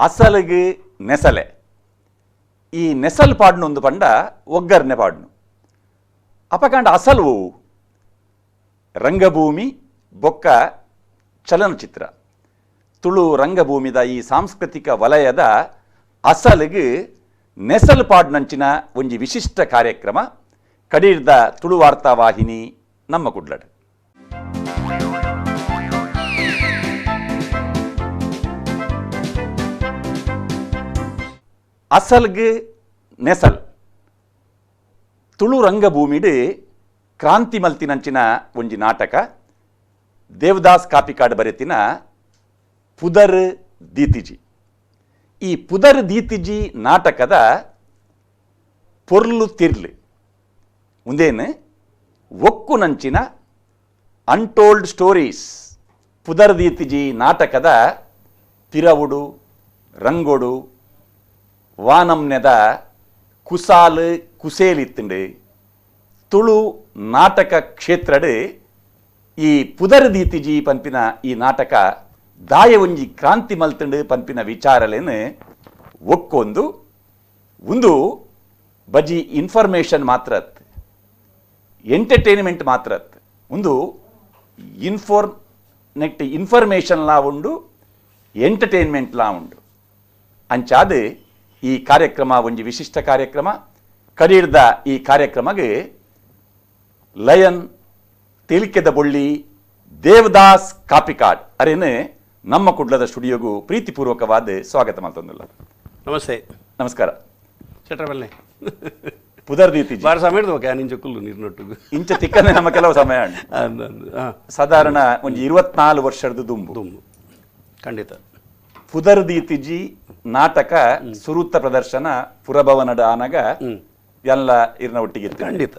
ಅಸಲಿಗೆ ನೆಸಲೆ. ಈ ನೆಸಲ್ ಪಾಡ್ನು ಪಂಡ ಒಗ್ಗರ್ನೆ ಪಾಡ್ನು. ಅಪಕಾಂಡ ಅಸಲು ರಂಗಭೂಮಿ ಬೊಕ್ಕ ಚಲನಚಿತ್ರ. ತುಳು ರಂಗಭೂಮಿದ ಈ ಸಾಂಸ್ಕೃತಿಕ ವಲಯದ ಅಸಲಿಗೆ ನೆಸಲ್ ಪಾಡ್ನಂಚಿನ ಒಂಜಿ ವಿಶಿಷ್ಟ ಕಾರ್ಯಕ್ರಮ ಕಡೀರ್ದ ತುಳು ವಾರ್ತಾ ವಾಹಿನಿ ನಮ್ಮ ಕುಡ್ಲಡ್. ಅಸಲ್ಗೆ ನೆಸಲ್ ತುಳು ರಂಗಭೂಮಿಡು ಕ್ರಾಂತಿ ಮಲ್ತಿನಂಚಿನ ಒಂಜಿ ನಾಟಕ ದೇವದಾಸ್ ಕಾಪಿಕಾಡ್ ಬರೆತಿನ ಪುದರ್ ದೀತಿಜಿ. ಈ ಪುದರ್ ದೀತಿಜಿ ನಾಟಕದ ಪೊರ್ಲು ತಿರ್ಲು ಉಂದೇನು ಒಕ್ಕುನಂಚಿನ ಅನ್ಟೋಲ್ಡ್ ಸ್ಟೋರೀಸ್ ಪುದರ್ ದೀತಿಜಿ ನಾಟಕದ ತಿರವುಡು ರಂಗೋಡು ವಾನಮ್ನೆದ ಕುಸಾಲು ಕುಸೇಲಿತ್ತುಂಡು. ತುಳು ನಾಟಕ ಕ್ಷೇತ್ರಡು ಈ ಪುದರ್ ದೀತಿಜಿ ಪನ್ಪಿನ ಈ ನಾಟಕ ದಾಯ ಒಂಜಿ ಕ್ರಾಂತಿ ಮಲ್ತುಂಡು ಪನ್ಪಿನ ವಿಚಾರಲೇನು ಒಕ್ಕೊಂದು ಒಂದು ಬಜಿ ಇನ್ಫಾರ್ಮೇಷನ್ ಮಾತ್ರ ಎಂಟರ್ಟೈನ್ಮೆಂಟ್ ಮಾತ್ರ ಒಂದು ನೆಟ್ ಇನ್ಫಾರ್ಮೇಷನ್ ಲಾ ಉಂಡು, ಎಂಟರ್ಟೈನ್ಮೆಂಟ್ ಲಾ ಉಂಡು. ಅಂಚಾದ ಈ ಕಾರ್ಯಕ್ರಮ ಒಂಜಿ ವಿಶಿಷ್ಟ ಕಾರ್ಯಕ್ರಮ. ಕಡೀರ್ದ ಈ ಕಾರ್ಯಕ್ರಮಗೆ ಲಯನ್ ತೇಲಿಕೆದ ಬೊಳ್ಳಿ ದೇವದಾಸ್ ಕಾಪಿಕಾಡ್ ಅರೇನು ನಮ್ಮ ಕುಡ್ಲದ ಸ್ಟುಡಿಯೋಗೂ ಪ್ರೀತಿಪೂರ್ವಕವಾದ ಸ್ವಾಗತ ಮಾಡ್ತಂದಿಲ್ಲ. ನಮಸ್ತೆ. ನಮಸ್ಕಾರ. ಚಟ್ರಬಲ್ಲೆ ಪುದರ್ ದೀತಿ ಬಾರ ಸಮಯ ನಿಂಚ ನೀರ್ನೊಟ್ಟು ಇಂಚ ತಿಕ್ಕನೆ ನಮ್ಮ ಕೆಲವು ಸಮಯ ಸಾಧಾರಣ ಒಂಜಿ 24 ವರ್ಷದ ದುಂಬು ದುಂಬು ಖಂಡಿತ ಪುದರ್ ದೀತಿಜಿ ನಾಟಕ ಸುರುತ್ತ ಪ್ರದರ್ಶನ ಪುರಭವನದ ಆನಗ ಎಲ್ಲ ಇರ್ನ ಒಟ್ಟಿಗೆ ಖಂಡಿತ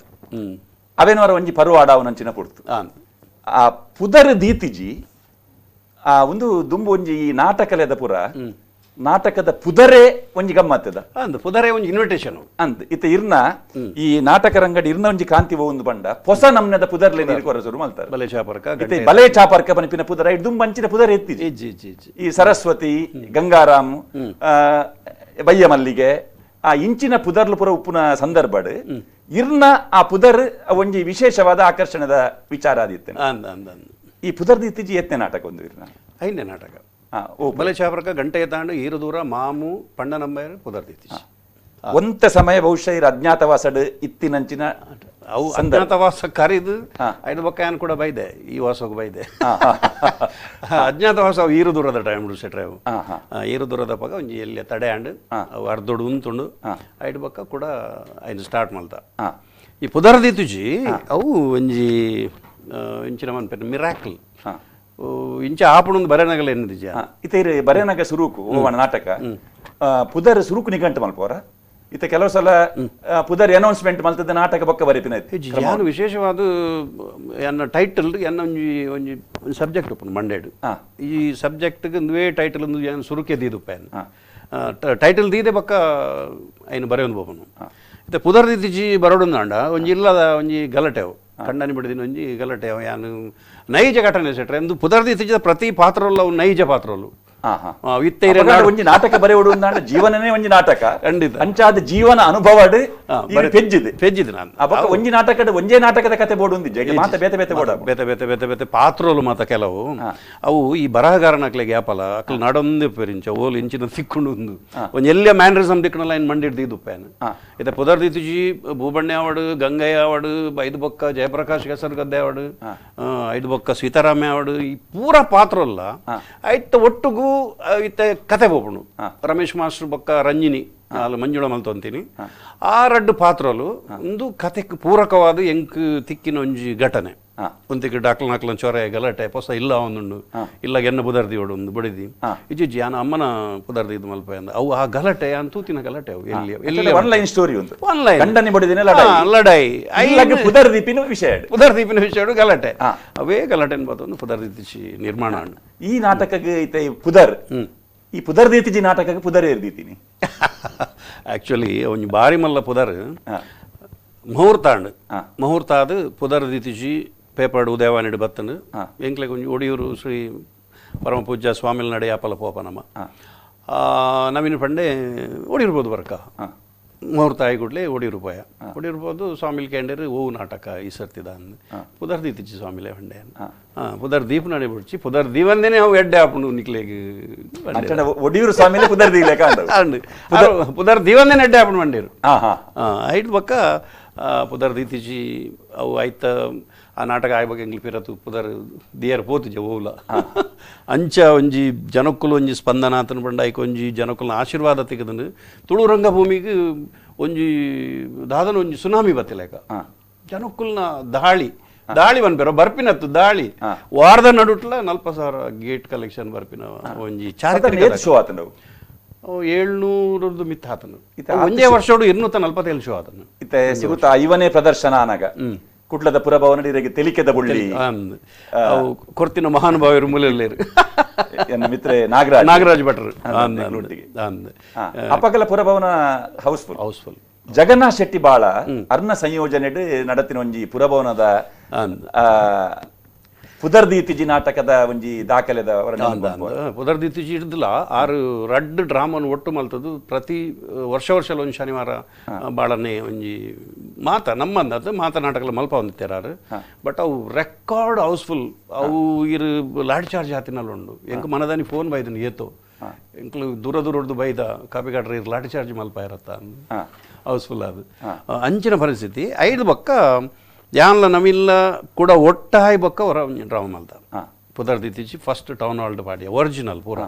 ಅವೇನವರ ಒಂಜಿ ಪರುವಾಡವನಂಚಿನ ಪುರ್ತು ಆ ಪುದರ್ ದೀತಿಜಿ ಆ ಒಂದು ದುಂಬು ಒಂಜಿ ಈ ನಾಟಕಲೆದ ಪುರ ನಾಟಕದ ಪುದರೇ ಒಂಜಿ ಗಮ್ಮತ್ತದ ಅಂದ್ ಪುದರೇ ಒಂಜಿ ಇನ್ವಿಟೇಷನ್ ಅಂದ್ ಇತ್ತ ಇರ್ನ ಈ ನಾಟಕ ರಂಗಡಿ ಇರ್ನ ಒಂಜಿ ಕ್ರಾಂತಿ ಒಂದು ಬಂಡ ಹೊಸ ನಮ್ನದ ಪುದರ್ಲೆ ನೀರು ಕೊರ ಶುರು ಮಾಡ್ತಾರೆ. ಬಲೆ ಚಾಪರ್ಕ ಇತ್ತೆ ಬಲೆ ಚಾಪರ್ಕ ಪನ್ಪಿನ ಪುದರ ದುಂಬು ಅಂಚಿನ ಪುದರ್ ಎತ್ತಿ ಈ ಸರಸ್ವತಿ ಗಂಗಾರಾಮ್ ಬಯ್ಯ ಮಲ್ಲಿಗೆ ಆ ಇಂಚಿನ ಪುದರ್ಲು ಪುರ ಉಪ್ಪುನ ಸಂದರ್ಭಡ್ ಇರ್ನ ಆ ಪುದರ್ ಒಂಜಿ ವಿಶೇಷವಾದ ಆಕರ್ಷಣದ ವಿಚಾರ ಆದಿತ್ತೆ. ಈ ಪುದರ್ ಇತ್ತೀಚೆ ಎತ್ತನೆ ನಾಟಕ ಒಂದು ಇರ್ನ ಐನೇ ನಾಟಕ ಬಲೆ ಚಾಪರ್ಕ ಗಂಟೆ ತಾಂಡು ಈರು ದೂರ ಮಾಮು ಪಂಡನಂಬ ಪುದರ್ ದೀತಿಜಿ ಒಂತ ಸಮಯ ಬಹುಶಃ ಇರ ಅಜ್ಞಾತವಾಸಡ್ ಇತ್ತಿನಂಚಿನ ಅವು ಅಜ್ಞಾತವಾಸ ಕರಿದು ಐದು ಬೊಕ್ಕ ಕೂಡ ಬೈದೆ ಈ ವಾಸಕ್ಕೆ ಬೈದೆ ಅಜ್ಞಾತವಾಸ ಅವು ಈರು ದೂರದ ಟೈಮ್ ಸೆಟ್ರೆ ಅವು ಈರು ದೂರದ ಪಕ್ಕ ಒಂಜಿ ಎಲ್ಲಿ ತಡೆ ಅಂಡ್ ಅವು ಅರ್ಧೊಡು ಉಂತುಂಡು ಐದು ಬೊಕ್ಕ ಕೂಡ ಐನು ಸ್ಟಾರ್ಟ್ ಮಲ್ತ. ಈ ಪುದರ್ ದೀತಿಜಿ ಅವು ಒಂಜಿ ಇಂಚಿನ ಮನ್ಪೆನ ಮಿರಾಕಲ್ ಇಂಚ ಆಪುಣೊಂದು ಬರೆನಗಲ ಎನ್ನುದಿಜ ಇತ್ತೆ ಬರೆನಗ ಸುರುಕು ನಾಟಕ ಪುದರ್ ಸುರುಕು ನಿಘಂಟು ಮಲ್ಪೋರ ಇತ್ತೆ ಕೆಲವು ಸಲ ಪುದರ್ ಅನೌನ್ಸ್ಮೆಂಟ್ ಮಲ್ತದ ನಾಟಕ ಬೊಕ್ಕ ಬರೆಪಿನ ಯಾನು ವಿಶೇಷವಾದ ಎನ್ನ ಟೈಟಲ್ ಎನ್ನ ಒಂಜಿ ಒಂಜಿ ಸಬ್ಜೆಕ್ಟ್ ಉಪ್ಪುಂಡು ಮಂಡೇಡು. ಈ ಸಬ್ಜೆಕ್ಟ್ ಒಂದುವೇ ಟೈಟಲ್ ಒಂದು ಏನು ಸುರುಕೆ ದೀದುಪ್ಪ ಟೈಟಲ್ ದೀದೆ ಬೊಕ್ಕ ಐನು ಬರೆಯೊಂದು ಬೋಪನು. ಇತ್ತೆ ಪುದರ್ ದೀತಿಜಿ ಬರೋಡೊಂದಾಂಡ ಒಂಜಿ ಇಲ್ಲದ ಒಂಜಿ ಗಲಾಟೆವು ಕಂಡನಿ ಬಿಡಿದಿನ ಒಂಜಿ ಗಲಾಟೆ ಯಾನು ನೈಜ ಘಟನೆ ಸೆಟ್ರೆ ಎಂದು ಪುದರ್ ದೀತಿಜಿದ ಪ್ರತಿ ಪಾತ್ರಲ್ಲ ನೈಜ ಪಾತ್ರಲು ಒಂಜಿ ನಾಟಕ ಬರೆಯೋಡು ಜೀವನನೇ ಒಂಜಿ ನಾಟಕ ಖಂಡಿತ ಅಂಚಾದ ಜೀವನ ಅನುಭವ ಪೆಜ್ಜಿದೆ ಪೆಜ್ಜಿದೆ ನಾನು ಒಂಜಿ ನಾಟಕದ ಒಂಜೇ ನಾಟಕದ ಕತೆ ಬೋರ್ಡ್ ಒಂದು ಮಾತ ಬೇತೆ ಬೇತೆ ಬೋರ್ಡ್ ಬೇತೆ ಬೇತೆ ಬೇತೆ ಬೇತೆ ಪಾತ್ರಲು ಮಾತ ಕೆಲವು ಅವು ಈ ಬರಹಗಾರನಕ್ಲೆಗೆ ಯಾಪಲ ಅಕ್ಲು ನಡೊಂದು ಪೆರಿಂಚ ಓಲು ಇಂಚಿನ ತಿಕ್ಕೊಂಡು ಒಂದು ಒಂಜಿ ಎಲ್ಲ ಮ್ಯಾನರಿಸಮ್ ದಿಕ್ಕನಲ್ಲ ಇನ್ ಮಂಡಿಡ್ದು ಇದುಪ್ಪೇನು ಇತ್ತೆ ಪುದರ್ ದೀತಿಜಿ ಭೂಬಣ್ಣೆ ಅವಾಡು ಗಂಗಯ್ಯ ಅವಾಡು ಐದು ಬೊಕ್ಕ ಜಯಪ್ರಕಾಶ್ ಕೆಸರು ಗದ್ದೆ ಅವಾಡು ಐದು ಬೊಕ್ಕ ಸೀತಾರಾಮಯ್ಯ ಅವಾಡು ಈ ಪೂರ ಪಾತ್ರಲ್ಲ ಐತ ಒಟ್ಟುಗೂ ಇತ್ತೆ ಕತೆ ಬೋಪುಂಡು. ರಮೇಶ್ ಮಾಸ್ಟರ್ ಬೊಕ್ಕ ರಂಜಿನಿ ಅಲ್ಲಿ ಮಂಜುಳ ಮಲ್ತೊಂತೀನಿ ಆ ರಡ್ಡು ಪಾತ್ರಲು ಒಂದು ಕತೆಕ್ ಪೂರಕವಾದ ಎಂಕ್ ತಿಕ್ಕಿನ ಒಂಜಿ ಘಟನೆ ಒಂತಿಗೆ ಡಾಕ್ಲ ನಾಕ್ಲ ಚೊರೆ ಗಲಾಟೆ ಹೊಸ ಇಲ್ಲ ಒಂದುಂಡು ಇಲ್ಲ ಎನ್ನ ಬುದರ್ದಿ ಓಡು ಒಂದು ಬಡಿದಿ ಇಜ್ಜಿ ಯಾನ ಅಮ್ಮನ ಪುದರ್ದಿ ಇದು ಮಲ್ಪ ಅಂದ ಅವು ಆ ಗಲಾಟೆ ಅನ್ ತೂತಿನ ಗಲಾಟೆ ಅವು ಎಲ್ಲಿ ಎಲ್ಲಿ one line story ಉಂಟು ಒನ್ ಲೈನ್ ಗಂಡನಿ ಬಡಿದಿನ ಲಡಾಯಿ ಪುದರ್ದೀಪಿನ ವಿಷಯ ಪುದರ್ದೀಪಿನ ವಿಷಯ ಗಲಾಟೆ ಅವೇ ಗಲಾಟೆ ಒಂದು ಪುದರ್ದೀತಿ ನಿರ್ಮಾಣ ಈ ನಾಟಕಕ್ಕೆ ಐತೆ ಪುದರ್ ಈ ಪುದರ್ ದೀತಿಜಿ ನಾಟಕಕ್ಕೆ ಪುದರ್ ಏರ್ದೀತೀನಿ ಆಕ್ಚುಲಿ ಒಂಜಿ ಬಾರಿ ಮಲ್ಲ ಪುದರ್ ಮುಹೂರ್ತ ಅಂಡ್ ಮುಹೂರ್ತ ಅದು ಪುದರ್ ದೀತಿಜಿ ಪೇಪರ್ಡ್ ಉದಯವಾಣಿಡ್ ಬತ್ತನು ಎಂಕ್ಲೆಗ್ ಒಂಜಿ ಒಡಿಯೂರು ಶ್ರೀ ಪರಮ ಪೂಜ್ಯ ಸ್ವಾಮಿಲ್ ನಡೆ ಯಾಪಲ ಪೋಪ ನಮ್ಮ ನವೀನ ಪಂಡೆ ಓಡಿರ್ಬೋದು ಬರ್ಕ ಮುಹೂರ್ತ ಆಯಿ ಕೂಡಲೇ ಒಡಿಯೂರು ಪೋಯ. ಒಡಿಯೂರು ಸ್ವಾಮಿಲಿ ಕೇಂಡೇರು ಓವು ನಾಟಕ ಈ ಸರ್ತಿದ ಅಂದ್ ಪುದರ್ ದೀತಿಚ್ಚಿ ಸ್ವಾಮಿಲೆ ಪಂಡೆ. ಪುದರ್ ದೀಪ ನಡೆ ಬಿಡ್ಚಿ ಪುದರ್ ದೀವಂದೇನೆ ಅವು ಎಡ್ಡೆ ಆಪುಂಡು ನಿಕ್ಲೆಗ್ ಒಡಿಯೂರು ಸ್ವಾಮಿಲೆ ಪುದರ್ ದೀಲೆಕ ಅಂಡ್ ಪುದರ್ ದೀವಂದೇನೆ ಎಡ್ಡೆ ಆಪುಂಡು ಪಂಡೇರು. ಐಟ್ ಬೊಕ್ಕ ಪುದರ್ ದೀತಿಚ್ಚಿ ಅವು ಐತ ಆ ನಾಟಕ ಆಯ್ ಬಗ್ಗೆ ಎಂಗ್ಲಿ ಪಿರತು ಪುದರ್ ದಿಯರ್ ಪೋತುಜ ಓವುಲ ಅಂಚ ಒಂಜಿ ಜನಕ್ಕುಲು ಒಂಜಿ ಸ್ಪಂದನ ಆತನ ಪಂಡ ಐಕ್ ಒಂಜಿ ಜನಕ್ಕುಲ್ನ ಆಶೀರ್ವಾದ ತಿಕ್ಕದನು ತುಳು ರಂಗಭೂಮಿಗೆ ಒಂಜಿ ದಾದನ ಒಂಜಿ ಸುನಾಮಿ ಬತ್ತಿಲೇಕ ಜನಕ್ಕುಲ್ನ ದಾಳಿ ದಾಳಿ ಪನ್ಪೆರ ಬರ್ಪಿನತ್ತು ದಾಳಿ ವಾರದ ನಡುಟ್ಲ 40,000 ಗೇಟ್ ಕಲೆಕ್ಷನ್ ಬರ್ಪಿನ ಒಂಜಿ ಚಾರಿತ್ರಿಕ ಶೋ ಆತನ 700 ಮಿತ್ ಆತನು ಒಂಜೇ ವರ್ಷೋಡು 247 ಶೋ ಆತನು. ಇತ್ತೆ ಸಿಗುತ್ತಾ ಇವನೇ ಪ್ರದರ್ಶನ ಆನಗ ಕುಡ್ಲದ ಪುರಭವನ ಇರೆಗೆ ತೆಲಿಕೆದ ಬುಳ್ಳಿ ಕೊರ್ತಿನ ಮಹಾನುಭಾವರು ಮೂಲೆಯಲ್ಲೇರು ಎನ್ನ ಮಿತ್ರೆ ನಾಗರಾಜ್ ನಾಗರಾಜ್ ಭಟ್ರು ಅಪಗಲ ಪುರಭವನ ಹೌಸ್ಫುಲ್ ಹೌಸ್ಫುಲ್. ಜಗನ್ನಾಥ್ ಶೆಟ್ಟಿ ಬಾಳ ಅರ್ನ ಸಂಯೋಜನೆ ನಡತಿನ ಒಂಜಿ ಪುರಭವನದ ಪುದರ್ದೀತಿಜಿ ನಾಟಕದ ಒಂಜಿ ದಾಖಲೆದ ಪುದರ್ದೀತಿಜಿ ಹಿಡ್ದಿಲ್ಲ ಆರು ರಡ್ಡ್ ಡ್ರಾಮನ್ ಒಟ್ಟು ಮಲ್ತದ್ದು ಪ್ರತಿ ವರ್ಷ ವರ್ಷ ಒಂಜಿ ಶನಿವಾರ ಬಾಳನೆ ಒಂಜಿ ಮಾತ ನಮ್ಮಂದದ್ದು ಮಾತ ನಾಟಕಲ ಮಲ್ಪ ಹೊಂದಿತ್ತಾರು. ಬಟ್ ಅವು record house full ಅವು ಇರು ಲಾಠಿ ಚಾರ್ಜ್ ಆತಿನಲ್ಲ ಉಂಡು ಎಂಕ್ ಮನದಾನಿ ಫೋನ್ ಬೈದನು ಏತೋ ಎಂಕ್ಲು ದೂರ ದೂರದ್ದು ಬೈದ ಕಾಪಿಗಾಡ್ರ ಇರು ಲಾಠಿ ಚಾರ್ಜ್ ಮಲ್ಪ ಇರತ್ತ ಹೌಸ್ಫುಲ್ ಅದು ಅಂಚಿನ ಪರಿಸ್ಥಿತಿ. ಐದು ಬಕ್ಕ ಯಾನ್ಲ ನವಿಲ್ಲ ಕೂಡ ಒಟ್ಟಾಯಿ ಬೊಕ್ಕ ಹೊರ ಡ್ರಾಮ ಮಲ್ತ ಪುದರ್ದಿತ್ತೀಚಿ first town hall ಪಾಡಿಯ original ಪೂರ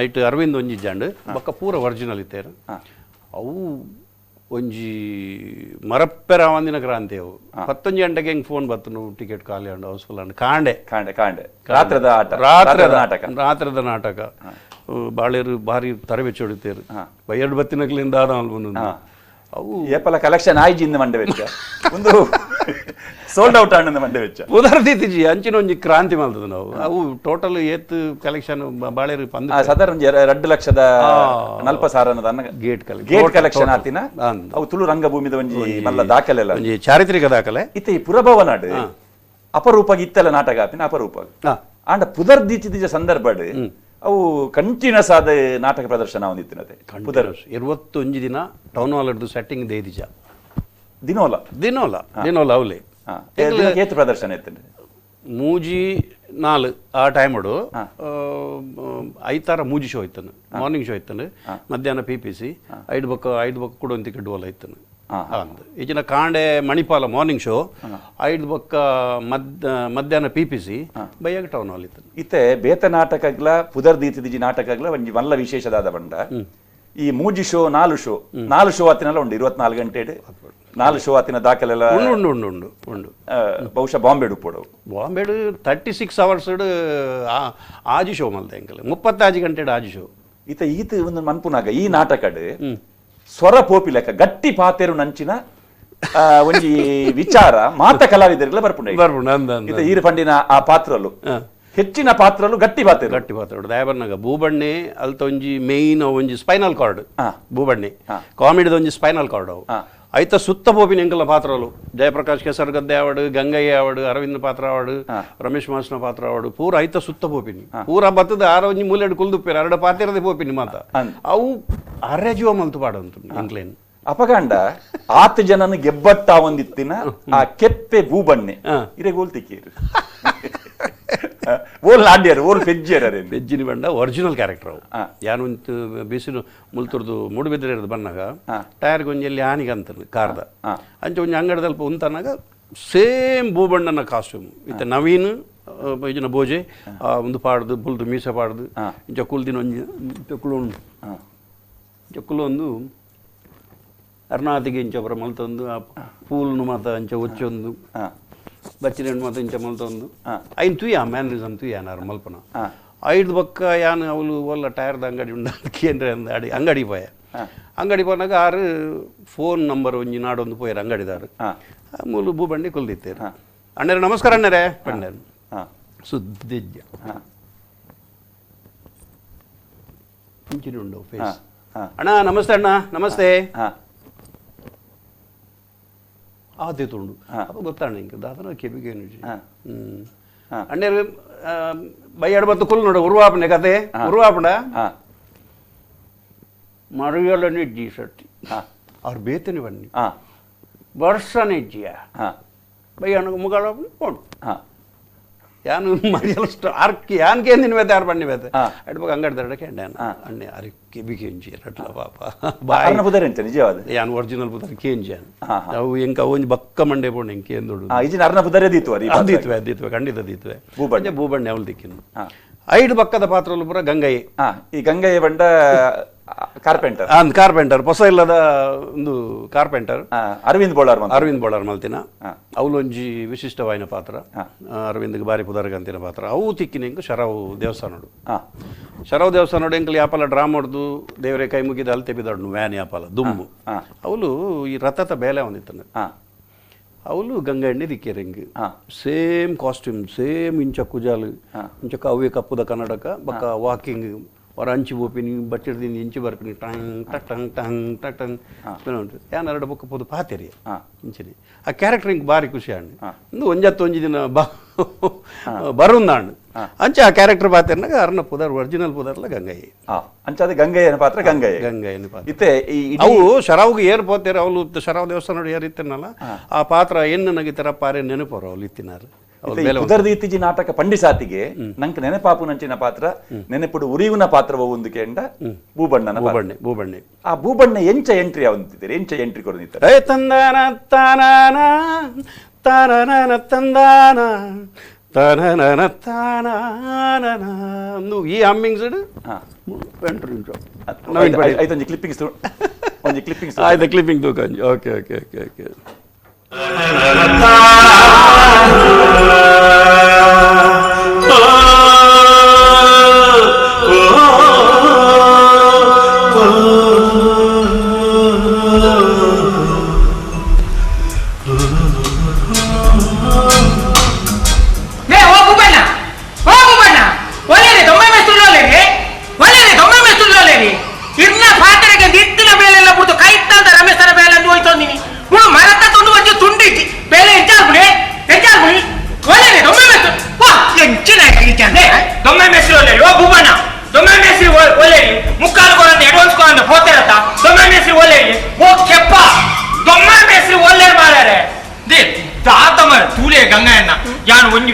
ಇಟ್ಟು ಅರವಿಂದ್ ಒಂಜಿ ಜಾಂಡ್ ಬೊಕ್ಕ ಪೂರ ಒರಿಜಿನಲ್ ಇತ್ತೇರು. ಅವು ಒಂಜಿ ಮರಪ್ಪೆರಾವಂದಿನ ಕ್ರಾಂತಿ ಅವು. 11 ಗಂಟೆಗೆ ಹೆಂಗೆ ಫೋನ್ ಬತ್ತು ಟಿಕೆಟ್ ಖಾಲಿ and house full and ಕಾಂಡೆ ಕಾಂಡೆ ಕಾಂಡೆ ರಾತ್ರದ ಆಟ ರಾತ್ರದ ನಾಟಕ ರಾತ್ರದ ನಾಟಕ ಬಾಳೇರು ಭಾರಿ ತರಬೇಚಿ ಹೊಡಿತೇರು ಎರಡು ಬತ್ತಿನಕ್ಲಿಂದ ಆದ ಅವು ಏಪಲ ಕಲೆಕ್ಷನ್ ಆಯ್ಜಿಂದ ಮಂಡೆ ವೆಚ್ಚ ಒಂದು ಸೋಲ್ಡ್ ಔಟ್ ಆನಂದ ಮಂಡೆ ವೆಚ್ಚ ಉದಾಹರಣೆ ಅಂಚಿನ ಒಂಜಿ ಕ್ರಾಂತಿ ಮಲ್ತದ ನಾವು ಅವು ಟೋಟಲ್ ಏತ್ ಕಲೆಕ್ಷನ್ ಬಾಳೇರು ಪಂದ್ ಸಾಧಾರಣ 2,40,000 gate gate collection ಆತಿನ ಅವು ತುಳು ರಂಗಭೂಮಿದ ಒಂಜಿ ಮಲ್ಲ ದಾಖಲೆ ಅಲ್ಲ ಒಂಜಿ ಚಾರಿತ್ರಿಕ ದಾಖಲೆ. ಇತ್ತೆ ಈ ಪುರಭವನಾಡು ಅಪರೂಪಗಿ ಇತ್ತಲ್ಲ ನಾಟಕ ಆಪಿನ ಅಪರೂಪ ಆಂಡ ಪುದರ್ದೀಚಿದ ಸಂದರ್ಭಡ್ ಅವು ಕಂಟಿನ್ಯೂಸ್ ಆದ ನಾಟಕ ಪ್ರದರ್ಶನ ಒಂದಿತ್ತಿನತೆ ಪುದರ್ 21 ದಿನ ಟೌನ್ ಹಾಲ್ ಹಿಡಿದು ಸೆಟ್ಟಿಂಗ್ ದೇದಿಜ ದಿನೋಲ ದಿನೋಲ ದಿನೋಲ ಅವಲಿ ಏತು ಪ್ರದರ್ಶನ ಇತ್ತು ಮೂಜಿ ನಾಲ್ ಆ ಟೈಮ್ ಐತಾರ ಮೂಜಿ ಶೋ ಇತ್ತನು ಮಾರ್ನಿಂಗ್ ಶೋ ಇತ್ತನು ಮಧ್ಯಾಹ್ನ P P C ಐದು ಬಕ್ಕ ಕೂಡ ಒಂದು ಟಿಕೆಟ್ ಡೋಲ ಇತ್ತನು ಅಂದ್ ಈಚಿನ ಕಾಂಡೆ ಮಣಿಪಾಲ ಮಾರ್ನಿಂಗ್ ಶೋ ಐದು ಬಕ್ಕ ಮಧ್ಯಾಹ್ನ P P C ಬೈಯಾಗ ಟೌನ್ ಹಾಲ್ ಇತ್ತು. ಇತ್ತೆ ಬೇತ ನಾಟಕಗ್ಲ ಪುದರ್ದೀತಿದಿಜಿ ನಾಟಕಗ್ಲ ಒಂಜಿ ಮಲ್ಲ ವಿಶೇಷದಾದ ಬಂಡ ಈ ಮೂಜಿ ಶೋ ನಾಲು ಶೋ ನಾಲು ಶೋ ಆತಿನಲ್ಲ ಉಂಡು 24 ಗಂಟೆ ನಾಲು ಶೋ ಆತಿನ ದಾಖಲೆಲ್ಲ ಉಂಡು ಉಂಡು ಉಂಡು ಉಂಡು ಉಂಡು ಬಹುಶಃ ಬಾಂಬೆ ಉಪ್ಪೋಡು ಬಾಂಬೆಡು 36 ಅವರ್ಸ್ ಆಜಿ ಶೋ ಮಲ್ದ ಎಂಕಲ್ 36 ಗಂಟೆ ಆಜಿ ಶೋ. ಇತ್ತ ಈತ ಒಂದು ಮನ್ಪುನಾಗ ಈ ನಾಟಕಡ್ ಸ್ವರ ಪೋಪಿ ಲೆಕ್ಕ ಗಟ್ಟಿ ಪಾತೆರು ನಂಚಿನ ಒಂಜಿ ವಿಚಾರ ಮಾತ ಕಲಾವಿದರಿಗೆಲ್ಲ ಬರ್ಪುಂಡು ಬರ್ಪುಂಡು. ಈರು ಪಂಡಿನ ಆ ಪಾತ್ರಲು ಹೆಚ್ಚಿನ ಪಾತ್ರಲು ಗಟ್ಟಿ ಪಾತ್ರ ಗಟ್ಟಿ ಪಾತ್ರ ದಯಬರ್ನಾಗ ಭೂಬಣ್ಣೆ ಅಲ್ತ ಒಂಜಿ ಮೇಯ್ನ್ ಒಂಜಿ ಸ್ಪೈನಲ್ ಕಾರ್ಡ್ ಭೂಬಣ್ಣೆ ಕಾಮಿಡಿದ ಒಂಜಿ ಸ್ಪೈನಲ್ ಕಾರ್ಡ್ ಅವು ಐತ ಸುತ್ತ ಪೋಪಿನ ಎಂಕಲ ಪಾತ್ರಲು ಜಯಪ್ರಕಾಶ್ ಕೆಸರಗದ್ದೆ ಆವಡು ಗಂಗಯ್ಯ ಆವಡು ಅರವಿಂದ ಪಾತ್ರ ಆವಡು ರಮೇಶ್ ಮಾಸ್ನ ಪಾತ್ರ ಆವಡು ಪೂರ ಐತ ಸುತ್ತ ಪೋಪಿನಿ ಪೂರ ಬತ್ತದ ಆರ ಒಂಜಿ ಮೂಲೆಡ್ ಕುಲ್ದುಪ್ಪೇರು ಅರಡ ಪಾತಿರದೆ ಪೋಪಿನಿ ಮಾತ ಅವು ಅರೆ ಜೀವ ಮಲ್ತು ಪಾಡಂತು ಎಂಕ್ಲೇನ್ ಅಪಗಂಡ ಆತ ಜನನ ಗೆಬ್ಬಟ್ಟ ಒಂದಿತ್ತಿನ ಆ ಕೆಪ್ಪೆ ಭೂಬಣ್ಣೆ ಇರೆ ಗೋಲ್ ತಿಕ್ಕೇರು ಓಲ್ ನಾಡ್ಯಾರು ಓಲ್ ಪೆಜ್ಜಿಯರ್ ಪೆಜ್ಜಿನ ಬಂಡ ಒರಿಜಿನಲ್ ಕ್ಯಾರೆಕ್ಟರ್ ಅವು ಯಾನು ಬಿಸಿಲು ಮುಲ್ತುರ್ದು ಮೂಡುಬಿದ್ರೆ ಬಂದಾಗ ಟೈರ್ಗೆ ಒಂಜಲ್ಲಿ ಆನಿಗೆ ಅಂತಾರೆ ಕಾರ್ದ ಅಂಚೆ ಒಂಜಿ ಅಂಗಡಿದಲ್ಪ ಉಂತನಾಗ ಸೇಮ್ ಭೂಬಣ್ಣನ ಕಾಸ್ಟ್ಯೂಮ್ ಇತ್ತ ನವೀನ್ ಇಜಿನ ಬೋಜೆ ಒಂದು ಪಾಡ್ದು ಬುಲ್ದು ಮೀಸೆ ಪಾಡ್ದು ಇಂಚ ಕುಲ್ದಿನ ಒಂಜಿ ಚೊಕ್ಕುಲು ಉಂಡು ಚೊಕ್ಕುಲು ಒಂದು ಅರ್ನಾತಿಗೆ ಇಂಚ ಒಬ್ಬರ ಮಲ್ತೊಂದು ಆ ಪೂಲ್ನು ಮಾತ ಅಂಚ ಒಚ್ಚೊಂದು ಬಚ್ಚಿನ ಮಾತ ಇಂಚ ಮಲ್ತೊಂದು ಐನ್ ತುಯ್ಯ ಮ್ಯಾನರಿಸಮ್ ತುಯ್ಯ ನಾರು ಮಲ್ಪನ ಐದು ಬಕ್ಕ ಯಾನ್ ಅವಳು ಒಲ್ಲ ಟೈರ್ದ ಅಂಗಡಿ ಉಂಡು ಕೇಂದ್ರ ಅಡಿ ಅಂಗಡಿ ಪೋಯ ಅಂಗಡಿ ಪೋನಾಗ ಆರು ಫೋನ್ ನಂಬರ್ ಒಂಜಿ ನಾಡೊಂದು ಪೋಯರು ಅಂಗಡಿದಾರು ಮೂಲು ಭೂಬಂಡಿ ಕುಲ್ದಿತ್ತೇರು ಅಣ್ಣರೇ ನಮಸ್ಕಾರ ಅಣ್ಣರೇ ಪಂಡೇರು ಸುದ್ದಿಜ್ಜ ಇಂಚಿನ ಉಂಡು ಫೇಸ್ ಅಣ್ಣ ನಮಸ್ತೆ ಅಣ್ಣ ನಮಸ್ತೆ ಆದಿತ್ತುಂಡು ಅಪ್ಪ ಗೊತ್ತಾಣ ಇಂಕ ದಾದನ ಕೆಬಿಗೇನು ಅಣ್ಣರು ಬೈಯಾಡು ಬತ್ತು ಕುಲ್ ನೋಡು ಉರುವಾಪನೆ ಕತೆ ಉರುವಾಪಣ ಮರಿಯಲನೆ ಇಜ್ಜಿ ಸರ್ತಿ ಅವ್ರು ಬೇತನೆ ಬನ್ನಿ ವರ್ಷನೇ ಇಜ್ಜಿಯ ಬೈ ಅಣ್ಣ ಮುಗಾಳ ಪೋಂಡು ಯಾನು ಮರಿಯಲ ಆರ್ಕಿ ಯಾನ್ ಕೇಂದಿನ ಬೇತೆ ಯಾರು ಬನ್ನಿ ಬೇತೆ ಅಡ್ಬಾಗ ಅಂಗಡಿ ದರಡ ಕೆಂಡ ಅಣ್ಣೆ ಅರಿ ಕೆಬಿ ಕೆಂಜಿ ರಟ್ಲ ಪಾಪ ಬಾಯ್ ಬುದರ್ ಎಂಚ ನಿಜವಾದ ಯಾನ್ ಒರಿಜಿನಲ್ ಬುದರ್ ಕೇಂಜಿ ಅವು ಎಂಕ ಅವು ಒಂಜಿ ಬಕ್ಕ ಮಂಡೆ ಪೋಂಡು ಎಂಕೆ ಎಂದೋಡು ಇಜಿನ ಅರ್ನ ಬುದರೇ ದೀತು ಅರಿ ಅದಿತ್ವೆ ಅದಿತ್ವೆ ಖಂಡಿತ ದೀತ್ವೆ ಭೂಬಣ್ಣೆ ಭೂಬಣ್ಣೆ ಅವಳು ದಿಕ್ಕಿನ ಐದು ಬಕ್ಕದ ಪಾತ್ರಲು ಪೂರ ಗಂಗಯ್ಯ ಈ ಗಂಗಯ್ಯ ಬಂಡ ಕಾರ್ಪೆಂಟರ್ ಕಾರ್ಪೆಂಟರ್ ಹೊಸ ಇಲ್ಲದ ಒಂದು ಕಾರ್ಪೆಂಟರ್ ಅರವಿಂದ್ ಬೋಳಾರ್ ಅರವಿಂದ್ ಬೋಳಾರ್ ಮಲ್ತಿನ ಅವಲೊಂಜಿ ವಿಶಿಷ್ಟವಾಯಿನ ಪಾತ್ರ ಅರವಿಂದ್ಗೆ ಬಾರಿ ಪುದರ್ಗಂತಿನ ಪಾತ್ರ ಅವು ತಿಕ್ಕಿನ ಶರವು ದೇವಸ್ಥಾನಡು ಶರವು ದೇವಸ್ಥಾನಡು ಎಂಕಲ್ ಯಾಪಲ ಡ್ರಾ ಹೊಡ್ದು ದೇವರೇ ಕೈ ಮುಗಿದ ಅಲ್ಲಿ ತೆಬಿದೊಡ್ನು ವ್ಯಾನ್ ಯಾಪಲ ದುಂಬು ಅವಳು ಈ ರಥದ ಬೇಲೆ ಒಂದಿತ್ತನ ಅವಳು ಗಂಗಣ್ಣಿ ದಿಕ್ಕೇರಿಂಗ್ same costume same ಇಂಚ ಕುಜಾಲು ಇಂಚ ಅವೇ ಕಪ್ಪುದ ಕನ್ನಡಕ ಬಕ್ಕ ವಾಕಿಂಗ್ ಹೊರ ಅಂಚಿ ಬೋಪಿನಿ ಬಚ್ಚಿಡ್ದಿನಿ ಇಂಚಿ ಬರ್ಪಿನಿ tongue tongue tongue tongue tongue ಉಂಟು ಯಾನ್ ಎರಡು ಬೊಕ್ಕ ಪೋದು ಪಾತೆರಿ ಇಂಚಿನಿ ಆ ಕ್ಯಾರೆಕ್ಟರ್ ಇಂಕ್ ಬಾರಿ ಖುಷಿ ಆಂಡ್ ಇಂದು ಒಂಜತ್ತು ಒಂಜಿ ದಿನ ಬರುಂದಾಂಡ್ ಅಂಚೆ ಆ ಕ್ಯಾರೆಕ್ಟರ್ ಪಾತೆರ್ನಾಗ ಅರ್ನ ಪುದರ್ ಒರಿಜಿನಲ್ ಪುದರ್ಲ ಗಂಗಯ್ಯ ಅಂಚಾದ ಗಂಗಯ್ಯನ ಪಾತ್ರ ಗಂಗಯ್ಯ ಗಂಗಯ್ಯನ ಪಾತ್ರ ಇತ್ತೆ ಅವು ಶರಾವ್ಗೆ ಏರ್ ಪೋತೇರು ಅವಳು ಶರಾವ್ ದೇವಸ್ಥಾನ ಏರ್ ಇತ್ತಿನಲ್ಲ ಆ ಪಾತ್ರ ಎನ್ನು ನಗಿತರ ಪಾರೆ ನೆನಪರು ಅವಳು ಇತ್ತಿನಾರು ಉದರ್ದೀತಿಜಿ ನಾಟಕ ಪಂಡಿಸಾತಿಗೆ ನಂಗೆ ನೆನಪಾಪು ನಂಚಿನ ಪಾತ್ರ ನೆನಪುಡು ಉರಿಯುನ ಪಾತ್ರವ ಒಂದು ಕೇಂಡ ಭೂಬಣ್ಣನ ಭೂಬಣ್ಣೆ ಭೂಬಣ್ಣೆ ಆ ಭೂಬಣ್ಣ ಎಂಚ ಎಂಟ್ರಿ ಅವಂತಿದ್ದಾರೆ ಎಂಚ ಎಂಟ್ರಿ ಕೊರದಿತ್ತಾರೆ ಏ ತಂದಾನ ತಾನಾನ ತಾನನ ತಂದಾನ ತಾನನ ತಾನಾನ ಈ ಹಮ್ಮಿಂಗ್ಸ್ ಎಂಟ್ರಿ ಐತೊಂಜಿ ಕ್ಲಿಪ್ಪಿಂಗ್ಸ್ ಒಂಜಿ ಕ್ಲಿಪ್ಪಿಂಗ್ಸ್ ಆಯ್ತು ಕ್ಲಿಪ್ಪಿಂಗ್ ತೂಕ okay okay okay okay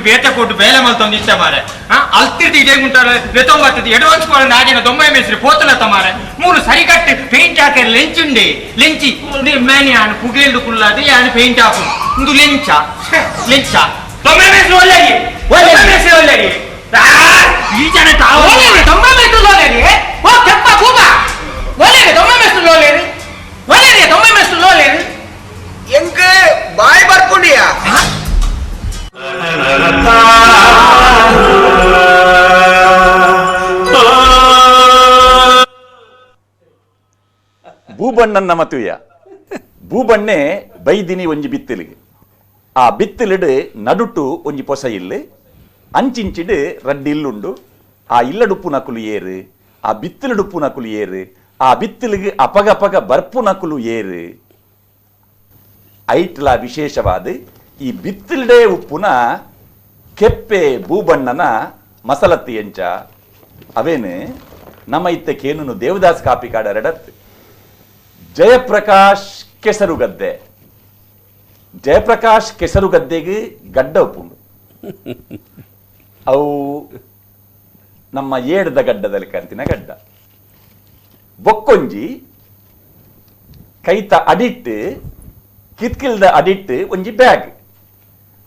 ಬೇತೆ ಕೊಟ್ಟು ಬೇಲೆ ಮಲ್ತೊಂದು ಇಷ್ಟ ಮಾರೆ ಅಲ್ತಿರ್ದು ಇದೇ ಗುಂಟಾರೆ ವೆತೊಂಬತ್ತದ ಅಡ್ವಾನ್ಸ್ ಕೊಡ ನಾಡಿನ ದೊಮ್ಮೆ ಮೇಸ್ರಿ ಪೋತಲತ್ತ ಮಾರೆ ಮೂರು ಸರಿಕಟ್ಟು ಪೇಂಟ್ ಹಾಕಿ ಲೆಂಚುಂಡೆ ಲೆಂಚಿ ಮೇನೆ ಯಾನು ಪುಗೇಲ್ದು ಕುಲ್ಲಾದ ಯಾನು ಪೇಂಟ್ ಹಾಕು ಇಂದು ಲೆಂಚ ಲೆಂಚ ದೊಮ್ಮೆ ಮೇಸ್ರಿ ಒಳ್ಳೆರಿ ಒಳ್ಳೆ ಮೇಸ್ರಿ ಒಳ್ಳೆರಿ ಈ ಜನ ತಾವು ದೊಮ್ಮೆ ಮೇಸ್ರಿ ಒಳ್ಳೆರಿ ಓ ಕೆಪ್ಪ ಕೂಬ ಒಳ್ಳೆರಿ ದೊಮ್ಮೆ ಮೇಸ್ರಿ ಒಳ್ಳೆರಿ ಒಳ್ಳೆರಿ ದೊಮ್ಮೆ ಮೇಸ್ರಿ ಒಳ್ಳೆರಿ ಎಂಕ್ ಬಾಯ್ ಬರ್ಕೊಂಡಿಯಾ ಭೂಬಣ್ಣನ ಮತುಯ ಭೂಬಣ್ಣೆ ಬೈದಿನಿ ಒಂಜಿ ಬಿತ್ತಿಲಿಗೆ ಆ ಬಿತ್ತಿಲಿಡು ನಡುಟು ಒಂಜಿ ಪೊಸ ಇಲ್ಲು ಅಂಚಿಂಚಿಡು ರಡ್ಡಿ ಇಲ್ಲುಂಡು ಆ ಇಲ್ಲಡುಪ್ಪು ನಕುಲು ಏರು ಆ ಬಿತ್ತಿಲುಡುಪ್ಪು ನಕುಲು ಏರು ಆ ಬಿತ್ತಿಲಿಗೆ ಅಪಗಪಗ ಬರ್ಪು ನಕುಲು ಏರು ಐಟ್ಲ ವಿಶೇಷವಾದ ಈ ಬಿತ್ತಿಲ್ಡೆ ಉಪ್ಪುನ ಕೆಪ್ಪೆ ಭೂಬಣ್ಣನ ಮಸಲತ್ತಿ ಎಂಚ ಅವೇನು ನಮ್ಮ ಇತ್ತ ಕೇನುನು ದೇವದಾಸ್ ಕಾಪಿ ಕಾಡರಡತ್ ಜಯಪ್ರಕಾಶ್ ಕೆಸರುಗದ್ದೆ ಜಯಪ್ರಕಾಶ್ ಕೆಸರುಗದ್ದೆಗೆ ಗಡ್ಡ ಉಪ್ಪುಂಡು ಅವು ನಮ್ಮ ಏಡ್ದ ಗಡ್ಡದಲ್ಲಿ ಕಂತಿನ ಗಡ್ಡ ಬೊಕ್ಕೊಂಜಿ ಕೈತ ಅಡಿಟ್ಟು ಕಿತ್ಕಿಲ್ದ ಅಡಿಟ್ಟು ಒಂಜಿ ಬ್ಯಾಗ್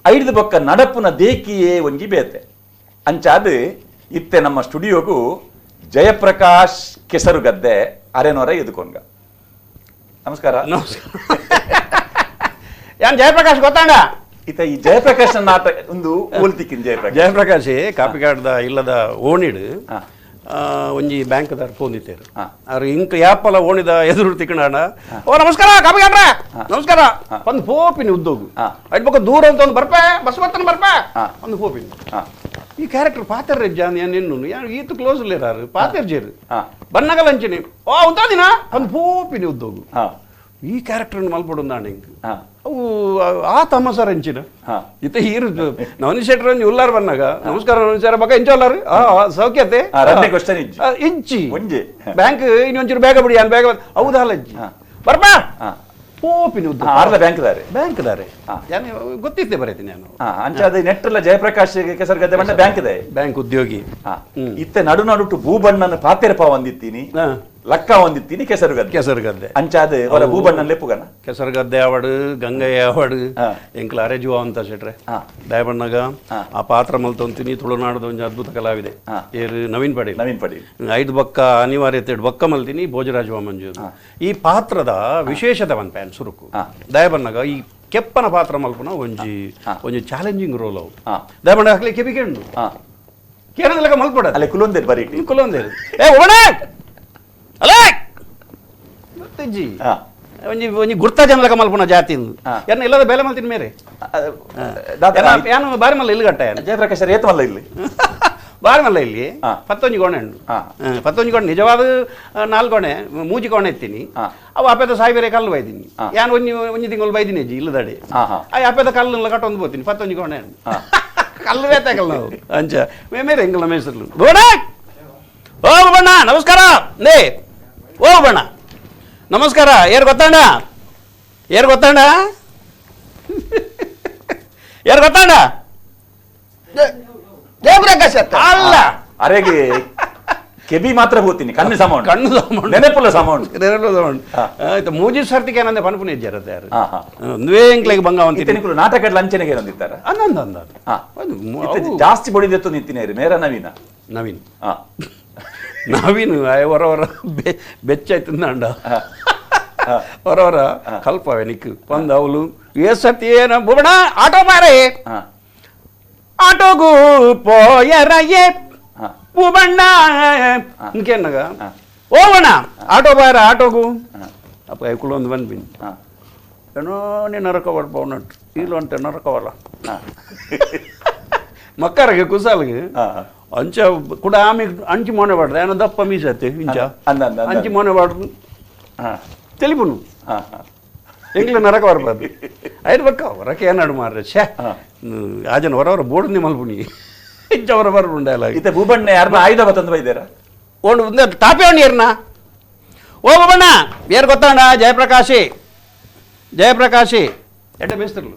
ಐದು ಬೊಕ್ಕ ನಡಪುನ ದೇಕಿಯೇ ಒಂಜಿ ಬೇತೆ ಅಂಚಾದು ಇತ್ತೆ ನಮ್ಮ ಸ್ಟುಡಿಯೋಗೂ ಜಯಪ್ರಕಾಶ್ ಕೆಸರುಗದ್ದೆ ಅರೆನೋರ ಎದುಕೊಂಗ. ನಮಸ್ಕಾರ. ನಮಸ್ಕಾರ. ಯಾನ್ ಜಯಪ್ರಕಾಶ್ ಗೊತ್ತಾಂಡ ಇತ್ತ ಈ ಜಯಪ್ರಕಾಶ್ ನಾಟ ಒಂದು ಓಲ್ತಿಕ್ಕಿನ ಜಯಪ್ರಕಾಶ್ ಜಯಪ್ರಕಾಶ್ ಕಾಪಿಕಾಡ್ದ ಇಲ್ಲದ ಓಣಿಡು ಒಂಜಿ ಬ್ಯಾಂಕ್ದಾರ್ ಫೋನ್ ಇತ್ತೇರು ಅವ್ರು ಇಂಕ ಯಾಪಲ ಓಣಿದ ಎದುರು ತಿಕ್ಕಣ ಓ ನಮಸ್ಕಾರ ಕಾಪಿಕಾಡ್ರ ನಮಸ್ಕಾರ ಒಂದು ಪೋಪಿನಿ ಉದ್ದೋಗು ಐಟ್ ಪಕ್ಕ ದೂರ ಅಂತ ಒಂದು ಬರ್ಪೆ ಬಸ್ ಬರ್ತಾನೆ ಬರ್ಪೆ ಒಂದು ಪೋಪಿನಿ ಈ ಕ್ಯಾರೆಕ್ಟರ್ ಪಾತೆರ್ ಜಾನ್ ನಿನ್ನು ಯಾರು ಈತು ಕ್ಲೋಸ್ ಇಲ್ಲೇರಾರು ಪಾತೆರ್ ಜೇರು ಬನ್ನಗಲ ಅಂಚಿನಿ ಓ ಉಂತಾದಿನ ಒಂದು ಪೋಪಿನಿ ಉದ್ದೋಗು ಈ ಕ್ಯಾರೆಕ್ಟರ್ ಮಲ್ಪಡು ಇಂಕ್ ಅವು ಆ ತಮಾಸರ ಇಂಚಿನ ಇತ್ತ ಹೀರು ನವನಿ ಶೆಟ್ಟರ್ ಒಂಜಿ ಉಲ್ಲಾರ್ ಬಂದಾಗ ನಮಸ್ಕಾರ ನವನಿ ಸರ್ ಬಕ ಇಂಚ ಉಲ್ಲಾರು ಸೌಖ್ಯತೆ ಇಂಚಿ ಒಂಜಿ ಬ್ಯಾಂಕ್ ಇನ್ನೊಂಚೂರು ಬೇಗ ಬಿಡಿ ಅನ್ ಬೇಗ ಹೌದಲ್ಲ ಇಜ್ಜಿ ಬರ್ಬಾ ಪೋಪಿನ ಆರ್ಲ ಬ್ಯಾಂಕ್ ದಾರೆ ಬ್ಯಾಂಕ್ ದಾರೆ ಯಾನೆ ಗೊತ್ತಿದ್ದೆ ಬರೀತೀನಿ ನಾನು ಅಂಚಾದ ನೆಟ್ಟಲ್ಲ ಜಯಪ್ರಕಾಶ್ ಕೆಸರುಗದ್ದೆ ಬಣ್ಣ ಬ್ಯಾಂಕ್ ಇದೆ ಬ್ಯಾಂಕ್ ಉದ್ಯೋಗಿ ಇತ್ತೆ ನಡು ನಡುಟು ಭೂಬಣ್ಣನ ಪಾತೆರಪ ಒಂದಿತ್ತೀನಿ ಲಕ್ಕ ಒಂದಿತ್ತೀನಿ ಕೆಸರುಗದ್ದೆ ಕೆಸರುಗದ್ದೆ ಅಂಚಾದ ಅವರ ಭೂಬಣ್ಣನ ಲೆಪ್ಪುಗನ ಕೆಸರುಗದ್ದೆ ಆವಡು ಗಂಗಯ್ಯ ಆವಡು ಎಂಕ್ಲ ಅರೆ ಜುವ ಅಂತ ಶೆಟ್ರೆ ದಯಬಣ್ಣಗ ಆ ಪಾತ್ರ ಮಲ್ತೊಂತೀನಿ ತುಳುನಾಡದ ಒಂಜಿ ಅದ್ಭುತ ಕಲಾವಿದೆ ಏರು ನವೀನ್ ಪಡೀಲ್ ನವೀನ್ ಪಡೀಲ್ ಐದು ಬಕ್ಕ ಅನಿವಾರ್ಯತೆ ಬಕ್ಕ ಮಲ್ತೀನಿ ಭೋಜರಾಜ ವಾಮಂಜು ಈ ಪಾತ್ರದ ವಿಶೇಷತೆ ಒಂದು ಪ್ಯಾನ್ ಸುರುಕು ದಯಬಣ್ಣಗ ಈ ಕೆಪ್ಪನ ಪಾತ್ರ ಮಲ್ಪನ ಒಂಜಿ ಒಂಜಿ ಚಾಲೆಂಜಿಂಗ್ ರೋಲ್ ಅವು ದಯಬಣ್ಣ ಹಾಕ್ಲಿ ಕೆಬಿಕೆಂಡು ಕೇರಳದಲ್ಲ ಮಲ್ಪಡ ಅಲ್ಲೇ ಕುಲೊಂದೇರು ಬರೀ ಕುಲೊಂದೇರು ಏ ಓಣ ಅಲೇ ಗೊತ್ತಿಜ್ಜಿ ಒಂಜಿ ಒಂಜಿ ಗುರ್ತ ಜನಲಕ ಮಲ್ಪುನ ಜಾತಿ ಎನ್ನ ಇಲ್ಲದ ಬೇಲೆ ಮಲ್ತೀನಿ ಮೇರೆ ಯಾನು ಬಾರಿ ಮಲ್ಲ ಇಲ್ಲಿ ಗಟ್ಟ ಜಯಪ್ರಕಾಶ್ ಏತ್ ಮಲ್ಲ ಇಲ್ಲಿ ಬಾರಿ ಮಲ್ಲ ಇಲ್ಲಿ ಪತ್ತೊಂಜಿ ಕೋಣೆ ಉಂಡು ಪತ್ತೊಂಜಿ ಕೋಣೆ ನಿಜವಾದ ನಾಲ್ಕು ಕೋಣೆ ಮೂಜಿ ಕೋಣೆ ಎತ್ತೀನಿ ಅವು ಅಪೇದ ಸಾಯಿಬೇರೆ ಕಲ್ಲು ಬೈದೀನಿ ಯಾನು ಒಂಜಿ ಒಂಜಿ ತಿಂಗಳು ಬೈದಿನಿ ಅಜ್ಜಿ ಇಲ್ಲದಡೆ ಆ ಅಪೇದ ಕಲ್ಲು ಕಟ್ಟೊಂದು పోತೀನಿ ಪತ್ತೊಂಜಿ ಕೋಣೆ ಕಲ್ಲು ಬೇತಾಕಲ್ಲ ನಾವು ಅಂಚ ಮೇಮೇರೆ ಎಂಗಲ ಮೇಸರ್ಲು ಬೋಣ ಓ ಬಣ್ಣ ನಮಸ್ಕಾರ ನೇ ಓ ಬಣ್ಣ ನಮಸ್ಕಾರ ಏರ್ ಗೊತ್ತಾಂಡ ಏರ್ ಗೊತ್ತಾಂಡ ಏರ್ ಗೊತ್ತಾಂಡ ಜಯಪ್ರಕಾಶ್ ಅಲ್ಲ ಅರೆಗೆ ಕೆಬಿ ಮಾತ್ರ ಹೋಗ್ತೀನಿ ಕಣ್ಣು ಸಮ ಕಣ್ಣು ಸಮ ನೆನಪುಲ್ಲ ಸಮ ನೆನಪುಲ್ಲ ಸಮ ಆಯ್ತು ಮೂಜಿ ಸರ್ತಿಗೆ ಏನಂದೆ ಪನ್ಪುನ ಇಜ್ಜಾರ ಯಾರು ಒಂದುವೇ ಎಂಕ್ಲೆಗ್ ಬಂಗ ಅಂತೀನಿ ನಾಟಕ ಲಂಚನೆಗೆ ಏನಂದಿತ್ತಾರೆ ಅಂದ ಅಂದ ಜಾಸ್ತಿ ಬಡಿದೆತ್ತು ನಿಂತಿನ ಮೇರ ನವೀನ ನವೀನ್ ನವೀನ್ ಹೊರವರ ಬೆಚ್ಚಾಯ್ತಂದ ಹೊರವರ ಕಲ್ಪವೆ ನಿಕ್ಕು ಬಂದ ಅವಳು ఏ ಸತಿ ಏನ ಬುಬಣ ಆಟೋ ಮಾರೇ ಆಟೋಗೂ ಪೋಯರಯೇ ಬುಬಣ್ಣ ಇಂಕೇನಾಗ ಓವಣ್ಣ ಆಟೋ ಬಾರ ಆಟೋಗೂ ಅಪ್ಪ ಐಕುಳು ಒಂದು ಬಂದ್ಬಿನಿ ಏನೋ ನೀನು ನರಕ ಬರ್ಬೋನಟ್ಟು ಇಲ್ಲ ಅಂತ ನರಕವಲ್ಲ ಮಕ್ಕರಿಗೆ ಕುಸಾಲ್ಗೆ ಅಂಚ ಕೂಡ ಆಮೆ ಅಂಚಿ ಮೋನೆ ಬಾಡ್ದು ಏನೋ ದಪ್ಪ ಮೀಸತ್ತೆ ಇಂಚ ಅಂಚಿ ಮೋನೆ ಬಾಡ್ದು తెలిపును ಎಂಗ್ಲ ನರಕ ಬರ್ಬಾರ್ದು ಐದು ಬಕ್ಕ ಹೊರಕ್ಕೆ ಏನಾಡು ಮಾರ್ರೆ ಛೇ ಆಜನ ಹೊರವರ ಬೋರ್ಡ್ ಮಲ್ಪುನಿ ಇಂಚ ಹೊರ ಬರ್ಬುಂಡ ಅಲ್ಲ ಇತ್ತೆ ಭೂಬಣ್ಣ ಯಾರನ್ನ ಆಯುಧ ಬತ್ತಂದು ಬೈದಾರ ಓಂಡು ಟಾಪಿ ಅವನು ಏರ್ನ ಓ ಬಣ್ಣ ಏರ್ ಗೊತ್ತಾಂಡ ಜಯಪ್ರಕಾಶಿ ಜಯಪ್ರಕಾಶಿ ಎಡ್ಡೆ ಮೇಸ್ತಿರ್ಲು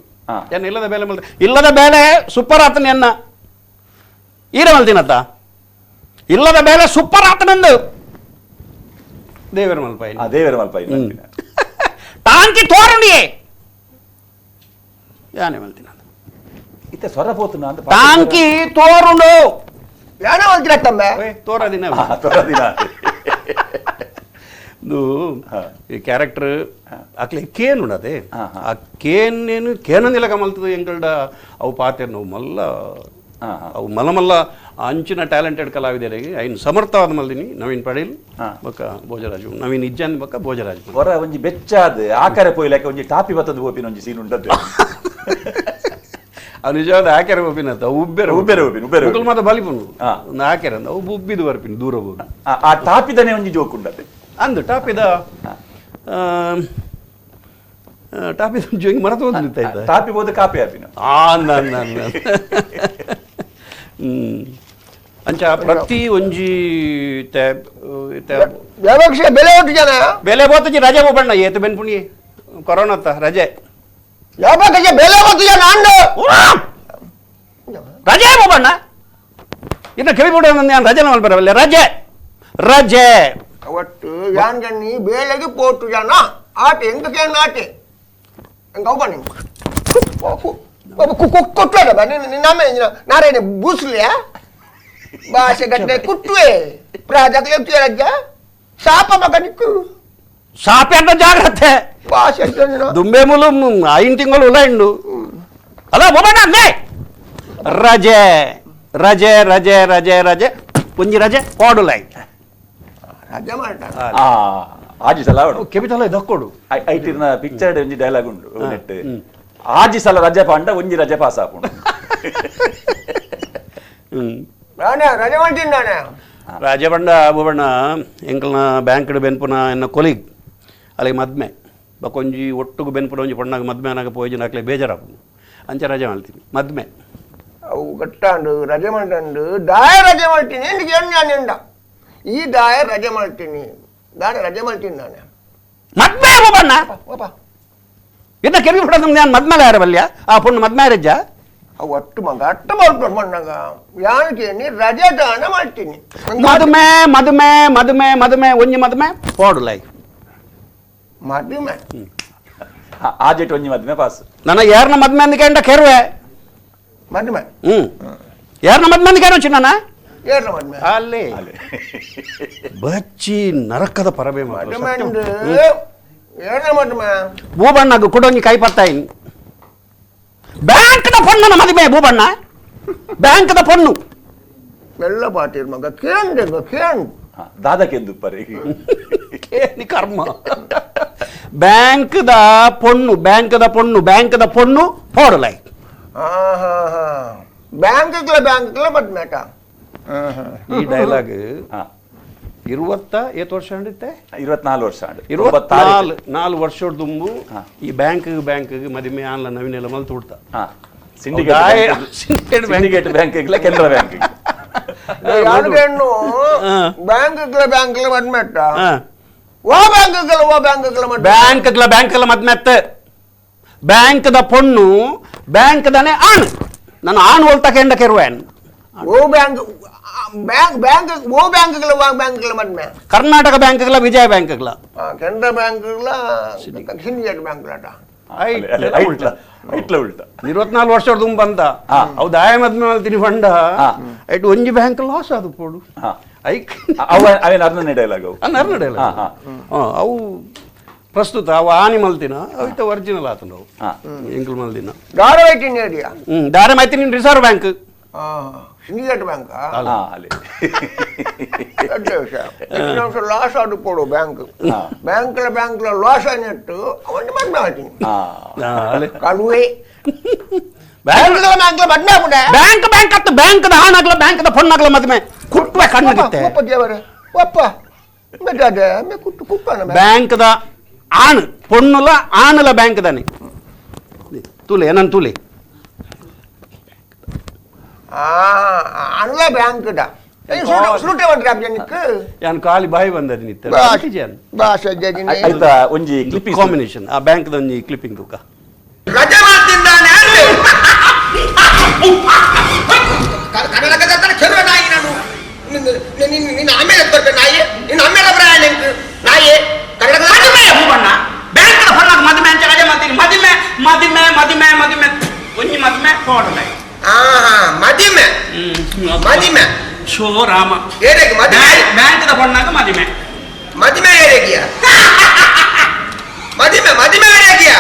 ಏನ್ ಇಲ್ಲದ ಬೇಲೆ ಮಲ್ತ ಇಲ್ಲದ ಬೇಲೆ ಸೂಪರ್ ಆತನ ಎನ್ನ ಈರ ಮಲ್ತಿನತ್ತ ಇಲ್ಲದ ಬೇಲೆ ಸೂಪರ್ ಆತನಂದು ದೇವರ ಮಲ್ಪಾಯಿ ದೇವರ ಮಲ್ಪಾಯಿ ಟಾಂಕಿ ತೋರುಂಡಿ ಯಾನೆ ಮಲ್ತಿನ ಇತ್ತೆ ಸ್ವರ ಪೋತುನ ಅಂತ ಟಾಂಕಿ ತೋರುಂಡು ಯಾನೆ ಮಲ್ತಿನ ತಮ್ಮ ತೋರದಿನ ತೋರದಿನ ಇದು ಈ ಕ್ಯಾರೆಕ್ಟರ್ ಅಕ್ಲೆ ಕೇನ್ ಉಂಡದೆ ಆ ಕೇನ್ ಕೇನಂದಿಲ್ಲ ಕಮಲ್ತದ ಎಂಕಲ್ಡ ಅವು ಪಾತೆರ್ ನಾವು ಮಲ್ಲ ಅವು ಮಲಮಲ್ಲ ಅಂಚಿನ ಟ್ಯಾಲೆಂಟೆಡ್ ಕಲಾವಿದರಿಗೆ ಐನ್ ಸಮರ್ಥವಾದ ಮಲ್ದಿನಿ ನವೀನ್ ಪಡೀಲ್ ಬೊಕ್ಕ ಭೋಜರಾಜು ನವೀನ್ ಇಜ್ಜನ್ ಬೊಕ್ಕ ಭೋಜರಾಜು ಹೊರ ಒಂಜಿ ಬೆಚ್ಚಾದ ಆಕಾರ ಪೋಯ್ಲಾಕ ಒಂಜಿ ಟಾಪಿ ಬತ್ತದ ಗೋಪಿನ ಒಂಜಿ ಸೀನ್ ಉಂಟದ್ದು ಅವು ನಿಜವಾದ ಆಕೆರ ಗೋಪಿನ ಉಬ್ಬೇರ ಉಬ್ಬೇರ ಗೋಪಿನ ಉಬ್ಬೇರ ಮುಕುಲ್ ಮಾತ ಬಲಿಪುನು ಆಕೆರ ಅಂದ ಅವು ಉಬ್ಬಿದು ಬರ್ಪಿನ ದೂರ ಹೋಗಿ ಆ ಟಾಪಿದನೆ ಒಂಜಿ ಜೋಕ್ ಉಂಡದೆ ಅಂದು ಟಾಪಿದ ಟಾಪಿದ ಜೋಗಿ ಮರತು ಹೋದ್ ಟಾಪಿ ಬೋದು ಕಾಪಿ ಆಪಿನ ಅಂದ ಅಂದ ಅಂದ ಅಂಚ ಪ್ರತಿ ಒಂಜಿ ಬೆಲೆ ಒಟ್ಟು ಜನ ಬೆಲೆ ಬೋತಜಿ ರಜೆ ಬೋಬಣ್ಣ ಏತು ಬೆನ್ಪುಣಿ ಕೊರೋನಾತ ರಜೆ ಯಾವಾಗ ಬೆಲೆ ಗೊತ್ತು ಜನ ಅಂಡು ರಜೆ ಬೋಬಣ್ಣ ಇನ್ನು ಕೆವಿ ಬಿಡ ನಾನು ರಜೆ ಮಲ್ಪರವಲ್ಲ ರಜೆ ರಜೆ ಅವತ್ತು ಯಾನ್ಗಣ್ಣಿ ಬೇಲೆಗೆ ಪೋಟು ಜನ ಆಟೆ ಎಂಗ ಕೇಳ ಆಟೆ ಎಂಗ ಅವ ಕೊಟ್ಟುವೆ ನಮ್ಮ ನಾರಾಯಣ ಬೂಸ್ಲಿಯಾ ಭಾಷೆ ಗಟ್ಟೆ ಕುಟ್ಟುವೆ ಪ್ರಾಜಕ ರಜ್ಜ ಶಾಪ ಮಗನಿಕ್ಕು ಶಾಪ ಅಂತ ಜಾಗ್ರತೆ ಭಾಷೆ ದುಂಬೆ ಮುಲು ಐದು ತಿಂಗಳು ಉಲ್ಲ ಇಂಡು ಅಲ್ಲ ಬೋಬಣ್ಣ ಅಂದೆ ರಜೆ ರಜೆ ರಜೆ ರಜೆ ರಜೆ ಒಂಜಿ ರಜೆ ಪಾಡುಲೈ ರಜೆ ಮಾಡ್ತಾ ಆಜಿ ಸಲ ಕೆಪಿತಲ ದಕ್ಕೊಡು ಐಟಿನ ಪಿಕ್ಚರ್ ಒಂಜಿ ಡೈಲಾಗ್ ಉಂಡು ನೆಟ್ ಆಜಿ ಸಲ ರಜೆ ಪಾಂಡ ಒಂಜಿ ರಜೆ ಪಾಸ್ ಆಪುಂಡು ರಜೆ ಮಾಡ್ತೀನಿ ನಾನೇ ರಾಜಬಂಡ ಬೊಬಣ್ಣ ಎಂಕಲ್ನ ಬ್ಯಾಂಕ್ ಬೆನ್ಪುನ ಎನ್ನ ಕೊಲೀಗ್ ಅಲ್ಲಿಗೆ ಮದ್ಮೆ ಬಕೊಂಜಿ ಒಟ್ಟುಗು ಬೆನ್ಪುರ ಒಂಜಿ ಪಣ್ಣಾಗ ಮದ್ಮೆ ಅನಾಗ ಪೋಯಿಜಿನ ಅಕ್ಲೆ ಬೇಜಾರಾಪುಂಡು ಅಂಚ ರಜೆ ಮಾಡ್ತೀನಿ ಮದ್ಮೆ ಅವು ಗಟ್ಟಾಂಡು ರಜೆ ಮಾಡ್ತಂಡು ದಾಯ ರಜೆ ಮಾಡ್ತೀನಿ ಎಂಡ ಈ ದಾಯ ರಜೆ ಮಾಡ್ತೀನಿ ದಾನ ರಜೆ ಮಾಡ್ತೀನಿ ನಾನು ಮದ್ಮೆ ಬಣ್ಣ ಓಪ ಇನ್ನ ಕೆರಿ ಬಿಡೋದು ನಾನು ಮದ್ಮೇಲೆ ಯಾರ ಬಲ್ಯ ಆ ಪೊಣ್ಣು ಮದ್ಮೆ ರಜ ಅವು ಒಟ್ಟು ಮಗ ಅಟ್ಟ ಮಾಡ್ಕೊಂಡು ಮಣ್ಣಾಗ ಯಾನಕೇನಿ ರಜೆ ದಾನ ಮಾಡ್ತೀನಿ ಮದುಮೆ ಮದುಮೆ ಮದುಮೆ ಮದುಮೆ ಒಂಜಿ ಮದುಮೆ ಪೋಡು ಲೈಕ್ ಮದುಮೆ ಆಜೆಟ್ ಒಂಜಿ ಮದ್ಮೆ ಪಾಸ್ ನನ್ನ ಯಾರನ್ನ ಮದ್ಮೆ ಅಂದಕ್ಕೆ ಕೆರುವೆ ಮದುಮೆ ಯಾರನ್ನ ಮದ್ಮೆ ಅಂದಕ್ಕೆ ಚಿನ್ನ ಯಾರನ್ನ ಮದ್ಮೆ ಅಲ್ಲಿ ಬಚ್ಚಿ ನರಕದ ಪರಬೆ ಮದುಮೆ ಯಾರನ್ನ ಮದುಮೆ ಭೂಬಣ್ಣಗ ಕುಡೊಂಜಿ ಕೈ ಪತ್ತಾಯಿನ್ ಬ್ಯಾಂಕ್ದ ಪೊಣ್ಣನ ಮದುವೆ ಭೂಬಣ್ಣ ಬ್ಯಾಂಕ್ದ ಪೊಣ್ಣು ಮೆಲ್ಲ ಪಾತೀರ್ ಮಗ ಕೇಂದ್ರ ಕೇಂದ್ರ ದಾದಕ್ಕೆಂದು ಪರಿ ಕೇನಿ ಕರ್ಮ ಬ್ಯಾಂಕ್ದ ಪೊಣ್ಣು ಬ್ಯಾಂಕ್ದ ಪೊಣ್ಣು ಬ್ಯಾಂಕ್ದ ಪೊಣ್ಣು ಪೋಡಲೈ ಬ್ಯಾಂಕ್ಗಳ ಬ್ಯಾಂಕ್ಗಳ ಮದ್ಮೇಟ ಈ ಡೈಲಾಗ್ 28 ವರ್ಷ ಅಂಡಿತ್ತೆ 24 ವರ್ಷ 24 ವರ್ಷ ದುಂಬು ಈ ಬ್ಯಾಂಕ್ ಬ್ಯಾಂಕ್ ಮದುವೆ ಆನ್ಲ ನವೀನೆಲ್ಲ ಮಲ್ತು ಹುಡ್ತಾ syndicate bank Canara bank ಬ್ಯಾಂಕ್ಗಳ ಬ್ಯಾಂಕ್ಗಳ ಮದ್ಮೆಟ್ಟ ಓ ಬ್ಯಾಂಕ್ಗಳ ಓ ಬ್ಯಾಂಕ್ಗಳ ಬ್ಯಾಂಕ್ಗಳ ಬ್ಯಾಂಕ್ಗಳ ಮದ್ಮೆತ್ತ ಬ್ಯಾಂಕ್ದ ಪೊಣ್ಣು ಬ್ಯಾಂಕ್ದನೆ ಆಣ್ ನಾನು ಆಣ್ ಹೋಲ್ತಾ ಕೆಂಡ ಕೆರುವೇನ್ ಓ bank bank bank ಓ ಬ್ಯಾಂಕ್ಗಳ ಓ ಬ್ಯಾಂಕ್ಗಳ ಮದ್ಮೆ ಕರ್ನಾಟಕ ಬ್ಯಾಂಕ್ಗಳ ವಿಜಯ ಬ್ಯಾಂಕ್ಗಳ ಕೆನರಾ ಬ್ಯಾಂಕ್ಗಳ ಸಿಂಡಿಕೇಟ್ ಬ್ಯಾಂಕ್ಗಳ ಉಲ್ಟ 24 ವರ್ಷ ತುಂಬ ಬಂದ ಹೌದು ಆಯ ಮದ್ಮೆ ಮಲ್ತೀನಿ ಫಂಡ ಐಟ್ ಒಂಜಿ ಬ್ಯಾಂಕ್ ಲಾಸ್ ಅದು ಪೋಡು ಐಕ್ ಅವೇನು ಅರ್ನ ಡೈಲಾಗ್ ಅರ್ನ ಡೈಲಾಗ್ ಅವು ಪ್ರಸ್ತುತ ಅವು ಆನಿ ಮಲ್ತಿನ ಅವಿತ ಒರಿಜಿನಲ್ ಆತನ ಅವು ಎಂಕಲ್ ಮಲ್ದಿನ ದಾರ ದಾರ ಮಾಯ್ತೀನಿ reserve bank syndicate bank loss ಆಡು ಪೋಡು bank bank bank loss ಆಗಿಟ್ಟು ಅವನು ಮದ್ಮೆ ಮಾಡ್ತೀನಿ ಕಳುವೆ ಬ್ಯಾಂಕ್ ಮದ್ಮೆ ಆಗ್ಬಿಟ್ಟೆ ಬ್ಯಾಂಕ್ ಬ್ಯಾಂಕ್ ಅತ್ತ ಬ್ಯಾಂಕ್ದ ಹಾಣಾಗ್ಲ ಬ್ಯಾಂಕ್ದ ಪೊಣ್ಣಾಗ್ಲ ಮದ್ಮೆ ಕುಟ್ಟುವೆ ಕಣ್ಣಾಗುತ್ತೆ ಒಪ್ಪ ದೇವರೇ ಒಪ್ಪ ಕುಟ್ಟು ಕುಟ್ಟಣ ಬ್ಯಾಂಕ್ದ ಆಣ್ ಪೊಣ್ಣುಲ ಆಣುಲ ಬ್ಯಾಂಕ್ ದಾನೆ ತೂಲೆ ಏನನ್ ತೂಲೆ ಅಣುಲ ಬ್ಯಾಂಕ್ the ಯಾನ್ ಖಾಲಿ ಬಾಯಿ ಬಂದದ ನಿತ್ಯ ಆಯ್ತಾ ಒಂಜಿ ಕ್ಲಿಪ್ಪಿಂಗ್ ಕಾಂಬಿನೇಷನ್ ಆ ಬ್ಯಾಂಕ್ ದ ಒಂಜಿ ಕ್ಲಿಪ್ಪಿಂಗ್ ತೂಕ ರಜೆ ಮಾಡ್ತಿದ್ದಾನೆ ಕನ್ನಡ ನಾಯಿ ನಾನು ನಿನ್ನ ಆಮೇಲೆ ಬರ್ಬೇಕು ನಾಯಿ ನಿನ್ನ ಆಮೇಲೆ ಬರ ನಾಯಿ ಕನ್ನಡ ಮದುವೆ ಹೂವಣ್ಣ ಬ್ಯಾಂಕ್ ಹೊನ್ನಾಗ ಮದುವೆ ಅಂತ ರಜೆ ಮಾಡ್ತೀನಿ ಮದುವೆ ಮದುವೆ ಮದುವೆ ಮದುವೆ ಒಂಜಿ ಮದುವೆ ಪೋಡಲೆ ಮದುವೆ ಮದುವೆ ಶೋ ರಾಮ ಏರೇಗೆ ಮದುವೆ ಬ್ಯಾಂಕ್ದ ಹೊನ್ನಾಗ ಮದುವೆ ಮದುವೆ ಏರೇಗಿಯ ಮದುವೆ ಮದುವೆ ಏರೇಗಿಯ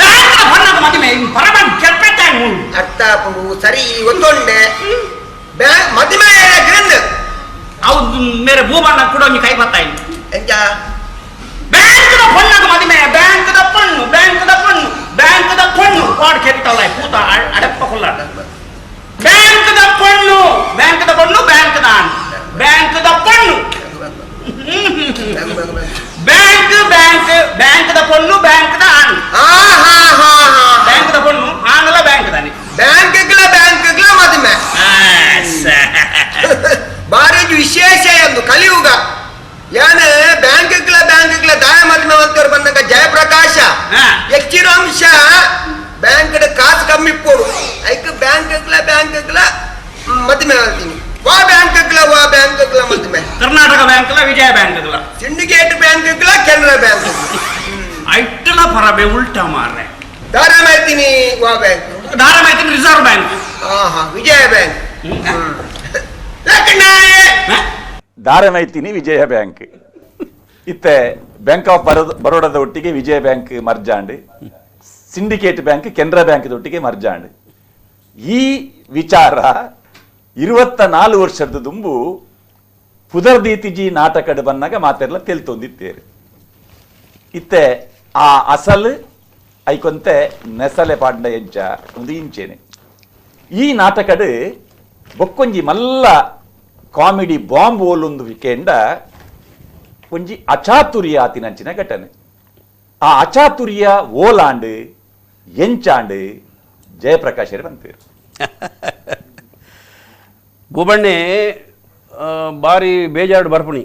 ಬ್ಯಾಂಕ್ದ ಹೊನ್ನಾಗ ಮದುವೆ ಪರಮ ಕೆಟ್ಟ ಅರ್ಥ ಸರಿ ಒಂದೊಂಡೆ ಬ್ಯಾಂಕ್ ಮದುವೆ ಏರೇಗ್ರಿಂದ ಅವು ಮೇರೆ ಭೂಬಣ್ಣ ಕೂಡ ಒಂಜಿ ಕೈ ಬರ್ತಾ ಎಂಚ ಬ್ಯಾಂಕ್ದ ಪೊಣ್ಣಗ ಮದುವೆ ಬ್ಯಾಂಕ್ದ ಪಣ್ಣು ಬ್ಯಾಂಕ್ದ ಪಣ್ಣು ಬ್ಯಾಂಕ್ದ ಪಣ್ಣು ಪಾಡ್ ಕೆಟ್ಟಲ್ಲ ಪೂತ ಅಡಪ್ಪ ಕೊಲ್ಲಾಟ ಬ್ಯಾಂಕ್ದ ಪಣ್ಣು ಬ್ಯಾಂಕ್ದ ಪಣ್ಣು ಬ್ಯಾಂಕ್ದ ಬ್ಯಾಂಕ್ದ ಪಣ್ಣು ಬ್ಯಾಂಕ್ ಬ್ಯಾಂಕ್ ಬ್ಯಾಂಕ್ದ ಪಣ್ಣು ಬ್ಯಾಂಕ್ದ ಆಣ್ ಬ್ಯಾಂಕ್ದ ಪಣ್ಣು ಆಣಲ ಬ್ಯಾಂಕ್ ದಾನೆ ಬ್ಯಾಂಕ್ಗಳ ಬ್ಯಾಂಕ್ಗಳ ಮದುವೆ ಬಾರಿ ವಿಶೇಷ ಎಂದು ಕಲಿಯುಗ ಯಾನ ಬ್ಯಾಂಕ್ಗಳ ಬ್ಯಾಂಕ್ಗಳ ದಾಯ ಮದುವೆ ಅಂತವ್ರು ಬಂದಾಗ ಜಯಪ್ರಕಾಶ ಎಕ್ಕಿರೋ ಅಂಶ ಬ್ಯಾಂಕ್ ಕಾಸು ಕಮ್ಮಿ ಇಪ್ಪೋಡು ಐಕ್ ಬ್ಯಾಂಕ್ಗಳ ಬ್ಯಾಂಕ್ಗಳ ಮದುವೆ ಹೇಳ್ತೀನಿ ವಾ ಬ್ಯಾಂಕ್ಗಳ ವಾ ಬ್ಯಾಂಕ್ಗಳ ಮದುವೆ ಕರ್ನಾಟಕ ಬ್ಯಾಂಕ್ಲ ವಿಜಯ ಬ್ಯಾಂಕ್ಗಳ ಸಿಂಡಿಕೇಟ್ ಬ್ಯಾಂಕ್ಗಳ ಕೆನರಾ ಬ್ಯಾಂಕ್ ಐಟ್ಟಲ ಪರಬೆ ಉಲ್ಟಾ ಮಾರ್ರೆ ದಾರ ಮಾಡ್ತೀನಿ ವಾ ಬ್ಯಾಂಕ್ ದಾರ ಮಾಡ್ತೀನಿ ರಿಸರ್ವ್ ಬ್ಯಾಂಕ್ ಹಾ ವಿಜಯ ಬ್ಯಾಂಕ್ ದಾರ ಮೈತಿನಿ ವಿಜಯ ಬ್ಯಾಂಕ್ ಇತ್ತೆ ಬ್ಯಾಂಕ್ ಆಫ್ ಬರೋಡದ ಒಟ್ಟಿಗೆ ವಿಜಯ bank ಮರ್ಜಾಂಡ್ syndicate bank Canara bank ಒಟ್ಟಿಗೆ ಮರ್ಜಾಂಡ್. ಈ ವಿಚಾರ 24 ವರ್ಷದ ದುಂಬು ಪುದರ್ದೀತಿಜಿ ನಾಟಕದ ಬನ್ನಾಗ ಮಾತೆಲ್ಲ ತೆಲ್ತೊಂದಿತ್ತೇರು. ಇತ್ತೆ ಆ ಅಸಲ್ ಐಕೊಂತೆ ನೆಸಲೆ ಪಾಂಡ ಎಂಚ ಒಂದು ಇಂಚೇನೆ. ಈ ನಾಟಕದ ಬೊಕ್ಕೊಂಜಿ ಮಲ್ಲ ಕಾಮಿಡಿ ಬಾಂಬ್ ಓಲೊಂದು ವಿಕೆಂಡ ಒಂಜಿ ಅಚಾತುರ್ಯ ಆತಿನಂಚಿನ ಘಟನೆ. ಆ ಅಚಾತುರ್ಯ ಓಲಾಂಡ್ ಎಂಚಾಂಡ್ ಜಯಪ್ರಕಾಶ್ ಬಂತೇರು. ಗೋಬಣ್ಣೆ ಬಾರಿ ಬೇಜಾರು ಬರ್ಪುಣಿ.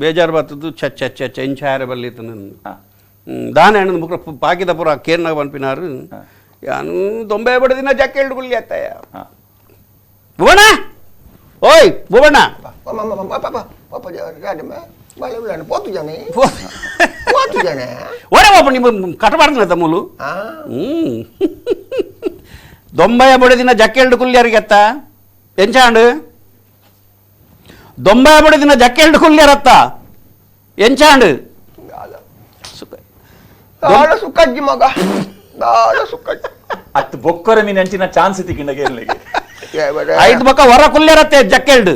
ಬೇಜಾರು ಬರ್ತದ್ದು ಚ ಚ ಚ ಎಂಚಾರೆ ಬಲ್ಲಿ ದಾನ ಹಣ್ಣು ಮುಖ ಪಾಕಿದ ಪುರ ಕೇರ್ನಾಗ ಪನ್ಪಿನಾರು ಯಾನು ದೊಂಬೆ ಬಡದಿನ ಜಕ್ಕೆಲ್ಡು ಗುಲ್ಲಿ ಅತ್ತಯ್ಯ. ಭುವಣ್ಣ ಓಯ್ ಭುವಣ್ಣ ಓರೆ ಬಾಪ ನಿಮ್ಮ ಕಟಬಾರ್ದನ ತಮ್ಮಲು. ದೊಂಬಯ ಬಡದಿನ ಜಕ್ಕೆಲ್ಡು ಕುಲ್ಯಾರಿಗೆತ್ತ ಎಂಚಾಂಡು ದೊಂಬಯ ಬಡದಿನ ಜಕ್ಕೆಲ್ಡು ಕುಲ್ಯಾರತ್ತ ಎಂಚಾಂಡು ಸುಖಜ್ಜಿ ಮಗ ಸುಖಜ್ಜಿ ಅತ್ ಬೊಕ್ಕರ ಮೀನ್ ಅಂಚಿನ ಚಾನ್ಸ್ ತಿಕ್ಕಿಂಡಗೆ ಐದು ಬೊಕ್ಕ ಹೊರ ಕುಲ್ಯಾರತ್ತೆ ಜಕ್ಕೆಲ್ಡು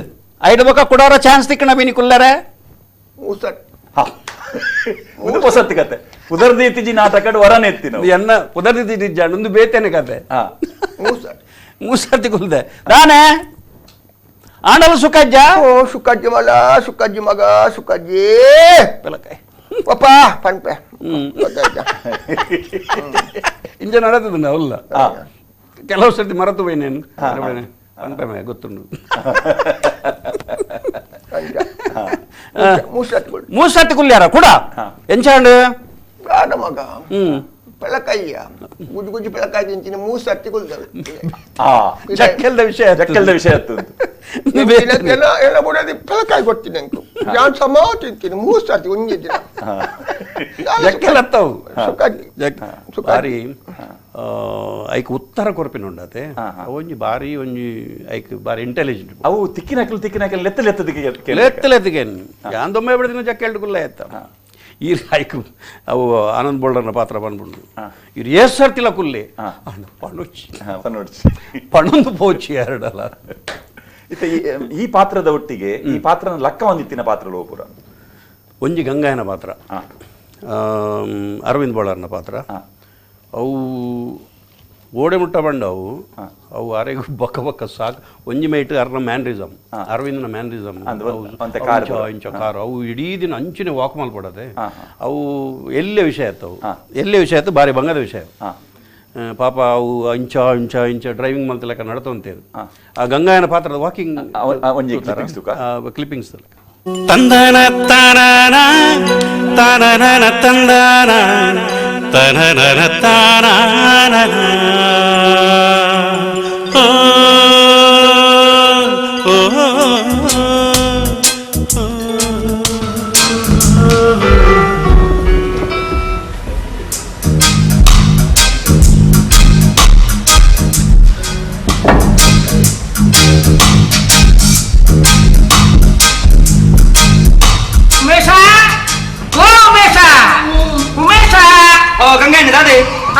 ಐದು ಬೊಕ್ಕ ಕುಡೋರ ಚಾನ್ಸ್ ತಿಕ್ಕಣ ಮೀನಿ ಕುಲ್ಲಾರೆ ಹೊಸತ್ತು ಕತೆ ಪುದರ್ದೀತಿಜಿ ನಾಟಕ ಹೊರನೆ ಎತ್ತಿನ ಎನ್ನ ಪುದರ್ದೀತಿ ಒಂದು ಬೇತೇನೆ ಕತೆ ಮೂಸರ್ತಿ ಕುಲ್ದೆ ದಾನೆ ಆಂಡಲ ಸುಖಜ್ಜ ಓ ಸುಖಜ್ಜಿ ಮಲ ಸುಖಜ್ಜಿ ಮಗ ಸುಖಜ್ಜಿ ಪೆಲಕಾಯಿ ಪಪ್ಪ ಪನ್ಪೆ ಇಂಜ ನಡತದ ಅವಲ್ಲ ಕೆಲವು ಸರ್ತಿ ಮರೆತು ಹೋಯ್ನೇನು ಪನ್ಪೆ ಗೊತ್ತುಂಡು. ಮೂಸತ್ತಿ ಕುಲ್ಯಾರ ಕೂಡ ಎಂಚಾಂಡು ಮಗ ಪೆಳಕಾಯಿಯ ಗುಜು ಗುಜು ಪೆಳಕಾಯಿ ತಿಂತೀನಿ ಮೂಸತ್ತಿ ಕುಲ್ದವೆ. ಜಕ್ಕೆಲ್ದ ವಿಷಯ ಜಕ್ಕೆಲ್ದ ವಿಷಯ ಎಲ್ಲ ಬುಡದಿ ಪೆಳಕಾಯಿ ಕೊಡ್ತೀನಿ ಅಂಕು ನಾನು ಸಮ ತಿಂತೀನಿ ಮೂಸತ್ತಿ ಒಂಜಿ ದಿನ ಜಕ್ಕೆಲ್ ಹತ್ತವು ಬಾರಿ ಐಕ್ ಉತ್ತರ ಕೊರ್ಪಿನ ಉಂಡತೆ ಒಂಜಿ ಬಾರಿ ಒಂಜಿ ಐಕ್ ಬಾರಿ ಇಂಟೆಲಿಜೆಂಟ್ ಅವು ತಿಕ್ಕಿನಕಲ್ ತಿಕ್ಕಿನಕಲ್ ಲೆತ್ತ ಲೆತ್ತದಿಗೆ ಲೆತ್ತ ಲೆತ್ತಿಗೆ ಯಾನ್ ದೊಮ್ಮೆ ಬಿಡದಿನ ಜಕ್ಕೆಲ್ಡು ಕುಲ್ಲ ಎತ್ತ ಈ ಐಕ್ ಅವು ಆನಂದ್ ಬೋಲ್ಡರ್ನ ಪಾತ್ರ ಬಂದ್ಬಿಡು ಇವ್ರು ಏಸ್ ಸರ್ತಿಲ್ಲ ಕುಲ್ಲಿ ಪಣುಚಿ ಪಣೊಂದು ಪೋಚಿ ಎರಡಲ್ಲ. ಈ ಪಾತ್ರದ ಒಟ್ಟಿಗೆ ಈ ಪಾತ್ರನ ಲಕ್ಕ ಒಂದಿತ್ತಿನ ಪಾತ್ರ ಲೋಪುರ ಒಂಜಿ ಗಂಗಾಯನ ಪಾತ್ರ, ಅರವಿಂದ್ ಬೋಳರ್ನ ಪಾತ್ರ. ಅವು ಓಡೆ ಮುಟ್ಟ ಬಂಡವು ಅವು ಅರೆಗೂ ಬಕ್ಕ ಬಕ್ಕ ಸಾಕು ಒಂಜಿ ಮೈಟ್ ಅರ್ನ ಮ್ಯಾನ್ರಿಸಮ್ ಅರವಿಂದನ ಮ್ಯಾನ್ರಿಸಮ್ ಇಂಚ ಕಾರು ಅವು ಇಡೀ ದಿನ ಅಂಚಿನ ವಾಕ್ ಮಲ್ಪಡದೆ ಅವು ಎಲ್ಲೇ ವಿಷಯ ಆಯ್ತವು ಎಲ್ಲೇ ವಿಷಯ ಆಯ್ತು ಬಾರಿ ಬಂಗದ ವಿಷಯ. ಪಾಪ ಅವು ಇಂಚ ಇಂಚ ಇಂಚ ಡ್ರೈವಿಂಗ್ ಮಲ್ತಲೆಕ್ಕ ನಡತಂತೇರು. ಆ ಗಂಗಾಯನ ಪಾತ್ರದ ವಾಕಿಂಗ್ ಕ್ಲಿಪ್ಪಿಂಗ್ಸ್ ತಂದನ ತಾನ ತಾನ ತಂದನ ತನನ ತಾನ ಓ ಓ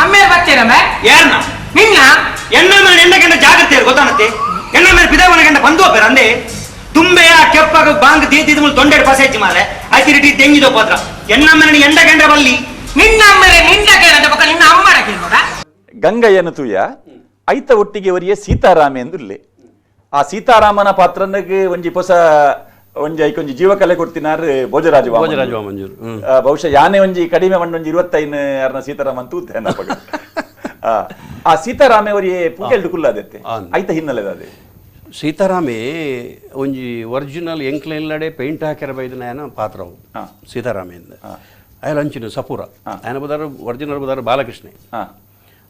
ಅಮ್ಮೇಲೆ ಬರ್ತೇನಮ್ಮ ಯಾರನ್ನ ನಿನ್ನ ಎಣ್ಣ ಮೇಲೆ ಎಣ್ಣ ಗಂಡ ಜಾಗ್ರತೆ ಗೊತ್ತಾನತ್ತೆ ಎಣ್ಣ ಮೇಲೆ ಪಿದಾವನ ಗಂಡ ಬಂದು ಹೋಗ್ಬೇರ ಅಂದೆ ತುಂಬೆಯ ಕೆಪ್ಪಾಗ ಬಾಂಗ್ ದೇತಿದ ಮೇಲೆ ತೊಂಡೆಡ್ ಪಸೆಚ್ಚಿ ಮಾರೆ ಅತಿರಿಟಿ ತೆಂಗಿದೋ ಪಾತ್ರ ಎಣ್ಣ ಮೇಲೆ ಎಂಡ ಗಂಡ ಬಲ್ಲಿ ನಿನ್ನ ಅಮ್ಮೇಲೆ ನಿನ್ನ ಕೇಳಂತ ಪಕ್ಕ ನಿನ್ನ ಅಮ್ಮನ ಕೇಳೋಡ. ಗಂಗಯ್ಯನ ತೂಯ ಐತ ಒಟ್ಟಿಗೆ ಅವರಿಗೆ ಸೀತಾರಾಮ ಎಂದುಲ್ಲೆ ಆ ಸೀತಾರಾಮನ ಪಾತ್ರನಿಗೆ ಒಂಜಿ ಹೊಸ ಒಂಜಿ ಐಕೊಂಜಿ ಜೀವಕಲೆ ಕೊಡ್ತಿನಾರು ಭೋಜರಾಜ ಭೋಜರಾಜ ವಾಮಂಜೂರು. ಬಹುಶಃ ಯಾನೆ ಒಂಜಿ ಕಡಿಮೆ ಒಂಜಿ 25 ಅರ್ನ ಸೀತಾರಾಮ ಅಂತ ಆ ಸೀತಾರಾಮೆ ಅವರಿಗೆ ಪೂಜೆಲ್ಡು ಕುಲ್ಲಾದತ್ತೆ ಐತ ಹಿನ್ನೆಲೆ ಅದೇ ಸೀತಾರಾಮೆ ಒಂಜಿ ಒರಿಜಿನಲ್ ಎಂಕ್ಲೆಲ್ಲಡೆ ಪೇಂಟ್ ಹಾಕ್ಯಾರ ಬೈದನ ಪಾತ್ರವು ಸೀತಾರಾಮೆಯಿಂದ ಆಯಲ್ ಅಂಚಿನ ಸಪೂರ ಆಯನ ಬದಾರು ಒರಿಜಿನಲ್ ಬದಾರು ಬಾಲಕೃಷ್ಣೆ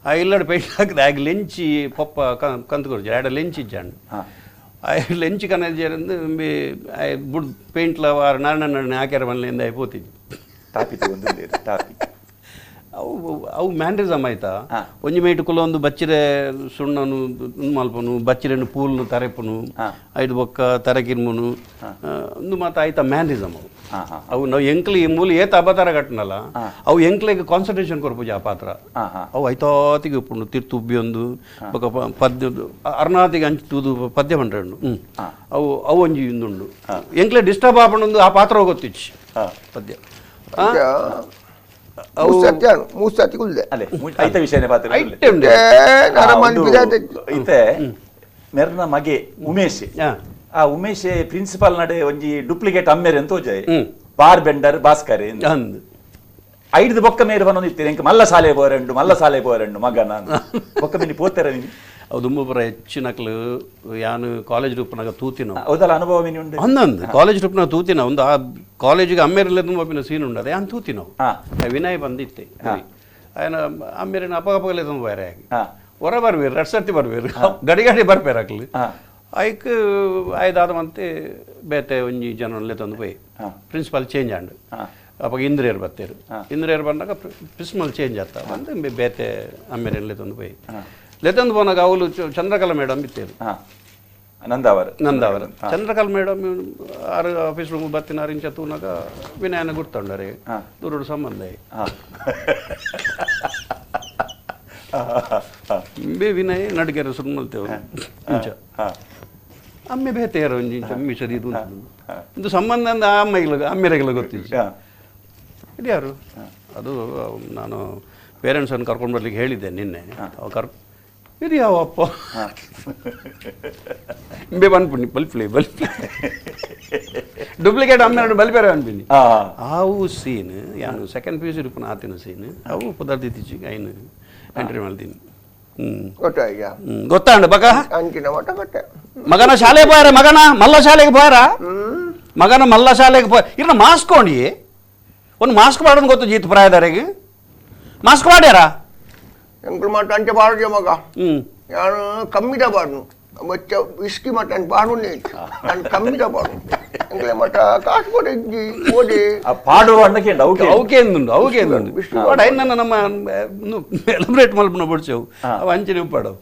ಆ ಇಲ್ಲಡೆ ಪೇಂಟ್ ಹಾಕಿದ ಆಗ ಲೆಂಚಿ ಪಪ್ಪ ಕಂತುಕೊರ್ಜಿ ಆಡ ಲೆಂಚ್ ಇಜ್ಜಾಂಡು ಆ ಲೆಂಚ್ ಕನಜೇರಂದು ಬುಡ್ ಪೇಂಟ್ಲ ವಾರ ನಾರಣ್ಣ ಹಾಕ್ಯಾರ ಮನೆಯಿಂದ ಪೋತಿದ್ವಿ ಟಾಪಿ ಟಾಪಿ ಅವು ಅವು ಮ್ಯಾನ್ರಿಸಮ್ ಆಯ್ತಾ ಒಂಜಿ ಮೇಟು ಕುಲ ಒಂದು ಬಚ್ಚಿರೆ ಸುಣ್ಣನು ಮಲ್ಪನು ಬಚ್ಚಿರೆನು ಪೂಲ್ನು ತರೆಪುನು ಐದು ಬೊಕ್ಕ ತರಕಿರ್ಮುನು ಒಂದು ಮಾತು ಆಯ್ತಾ ಮ್ಯಾನ್ರಿಸಮ್ ಅವು ಅವು ನಾವು ಎಂಕ್ಲಿ ಮೂಲ ಏತ ಅಬತಾರ ಕಟ್ಟನಲ್ಲ ಅವು ಎಂಕ್ಲೆಗೆ ಕಾನ್ಸಂಟ್ರೇಷನ್ ಕೊರ್ಪುಜಿ ಆ ಪಾತ್ರ ಅವು ಐತಾತಿಗೆ ಉಪ್ಪುಂಡು ತಿರ್ತು ಉಬ್ಬಿಯೊಂದು ಬೊಕ್ಕ ಪದ್ಯ ಅರ್ನಾತಿಗೆ ಅಂಚು ತೂದು ಪದ್ಯ ಪಂಡ್ರೆಂಡು ಅವು ಅವು ಒಂಜಿ ಇಂದುಂಡು ಎಂಕ್ಲೆ ಡಿಸ್ಟರ್ಬ್ ಆಪಣೊಂದು ಆ ಪಾತ್ರ ಗೊತ್ತಿಚ್ಚಿ ಪದ್ಯ ಮೆರ್ನ ಮಗೆ ಉಮೇಶ್ ಆ ಉಮೇಶ್ ಪ್ರಿನ್ಸಿಪಾಲ್ ನಡೆ ಒಂಜಿ ಡೂಪ್ಲಿಕೇಟ್ ಅಮ್ಮೇರ್ ಅಂತ ಹೋಜಾಯ್ ಬಾರ್ ಬೆಂಡರ್ ಭಾಸ್ಕರ್ ಐದು ಬೊಕ್ಕ ಮೇರು ಬಂದಿತ್ತೀರಿ ಎಂಕ್ ಮಲ್ಲ ಸಾಲೆ ಬೋರೆಂಡು ಮಲ್ಲ ಸಾಲೆ ಬೋರೆಂಡು ಮಗ ನಾನು ಬೊಕ್ಕ ಮಿನಿ ಪೋತೆರ ನೀನು ಅವು ದುಂಬುಪುರ ಹೆಚ್ಚಿನಕ್ಲು ಯಾನು ಕಾಲೇಜ್ ರೂಪನಾಗ ತೂತಿನ ಹೌದಲ್ಲ ಅನುಭವ ಮಿನಿ ಉಂಡು ಅಂದಂದು ಕಾಲೇಜ್ ರೂಪನಾಗ ತೂತಿನ ಒಂದು ಆ ಕಾಲೇಜಿಗೆ ಅಮ್ಮೇರಲ್ಲೇ ತುಂಬ ಸೀನ್ ಉಂಡು ಅದೇ ಯಾನ್ ತೂತಿನ ವಿನಯ್ ಬಂದಿತ್ತೆ ఆయన ಅಮ್ಮೇರಿನ ಅಪಗಪಗಲೇ ತುಂಬ ಬೇರೆ ಹೊರ ಬರ್ಬೇರು ಎರಡು ಸರ್ತಿ ಬರ್ಬೇರು ಗಡಿ ಗಡಿ ಬರ್ಬೇರು ಅಕ್ಲು ಐಕ್ ಐದಾದ ಮಂತೆ ಬೇತೆ ಒಂಜಿ ಜನಲ್ಲೇ ತಂದು ಪೋಯಿ ಪ್ರಿನ್ಸಿಪಾಲ್ ಚೇಂಜ್ ಆಂಡ್ ಅವಾಗ ಇಂದ್ರಿಯರ್ ಬತ್ತೇರು ಇಂದ್ರಿಯರ್ ಬಂದಾಗ ಪ್ರಿನ್ಸಿಪಾಲ್ ಚೇಂಜ್ ಆಗ್ತಾ ಬಂದು ಬೇತೆ ಅಮ್ಮೇರಲ್ಲೇ ತಂದು ಪೋಯಿ ಲೆತಂದು ಪೋನಾಗ ಅವಳು ಚಂದ್ರಕಲಾ ಮೇಡಮ್ ಇತ್ತೇರು ನಂದಾವರ್ ನಂದಾವರ್ ಚಂದ್ರಕಲಾ ಮೇಡಮ್ ಆರು ಆಫೀಸ್ ರೂಮ್ ಬತ್ತಿನ ಆರು ಇಂಚ ತೂನಾಗ ವಿನಯನ ಗುರ್ತಂಡರೆ ದೂರೋಡು ಸಂಬಂಧ ಬೇ ವಿನಯ್ ನಡಿಗೆರೆ ಸುರು ಮಲ್ತೇವೆ ಇಂಚ ಅಮ್ಮೆ ಬೇತೆಯರು ಒಂಜಿ ಇಂಚ ಮಿಷದಿ ಇದು ಇದು ಸಂಬಂಧ ಅಂದ್ರೆ ಆ ಅಮ್ಮೆಗಳ ಅಮ್ಮೆರೆಗಳ ಗೊತ್ತಿಲ್ಲ ಇದು ಯಾರು ಅದು ನಾನು ಪೇರೆಂಟ್ಸನ್ನು ಕರ್ಕೊಂಡು ಬರ್ಲಿಕ್ಕೆ ಹೇಳಿದ್ದೆ ನಿನ್ನೆ ಅವ ಕರ್ ಇದು ಯಾವ ಅಪ್ಪ ಬೇ ಬನ್ಪುಣಿ ಬಲ್ಪ್ಲೆ ಬಲ್ಪ್ಲೆ ಡೂಪ್ಲಿಕೇಟ್ ಅಮ್ಮೆರಡು ಬಲ್ಪೇರೆ ಅನ್ಪಿನಿ ಆವು ಸೀನ್ ಯಾನು second P U C ರೂಪನ ಆತಿನ ಸೀನ್ ಅವು ಪದಾರ್ಥ ಇತ್ತೀಚೆಗೆ ಐನು ಎಂಟ್ರಿ ಮಾಡ್ತೀನಿ. ಗೊತ್ತಾಂಡ ಬಗ ಮಗನ ಶಾಲೆ ಪೋಯಾರ ಮಗನ ಮಲ್ಲ ಶಾಲೆಗೆ ಪೋಯಾರ ಮಗನ ಮಲ್ಲ ಶಾಲೆಗೆ ಪೋ ಇರ್ನ ಮಾಸ್ಕ್ ಕೊಂಡಿ ಒಂದು ಮಾಸ್ಕ್ ಮಾಡೋದು ಗೊತ್ತು ಜೀತ್ ಪ್ರಾಯದಾರಿಗೆ ಮಾಸ್ಕ್ ಮಾಡ್ಯಾರ ಎಂಕುಲು ಮಾಟ ಅಂಚೆ ಬಾಡುಜ ಮಗ ಯಾನು ಕಮ್ಮಿದ ಬಾಡು ಬಚ್ಚ ವಿಸ್ಕಿ ಮಟನ್ ಬಾಡುನೇ ನಾನು ಕಮ್ಮಿದ ಬಾಡು ಎಂಕಲೆ ಮಟ ಕಾಸು ಕೊಡೆ ಇಜ್ಜಿ ಓಡಿ ಪಾಡುವ ಅಣ್ಣಕ್ಕೆ ಅವಕೆ ಅವಕೇಂದುಂಡು ಅವಕೇಂದುಂಡು ವಾಡ ನನ್ನ ನಮ್ಮ ಎಲಬ್ರೇಟ್ ಮಲ್ಪನ ಬಡ್ಚವು ಅವು ಅಂಚನೆ ಉಪ್ಪಾಡವು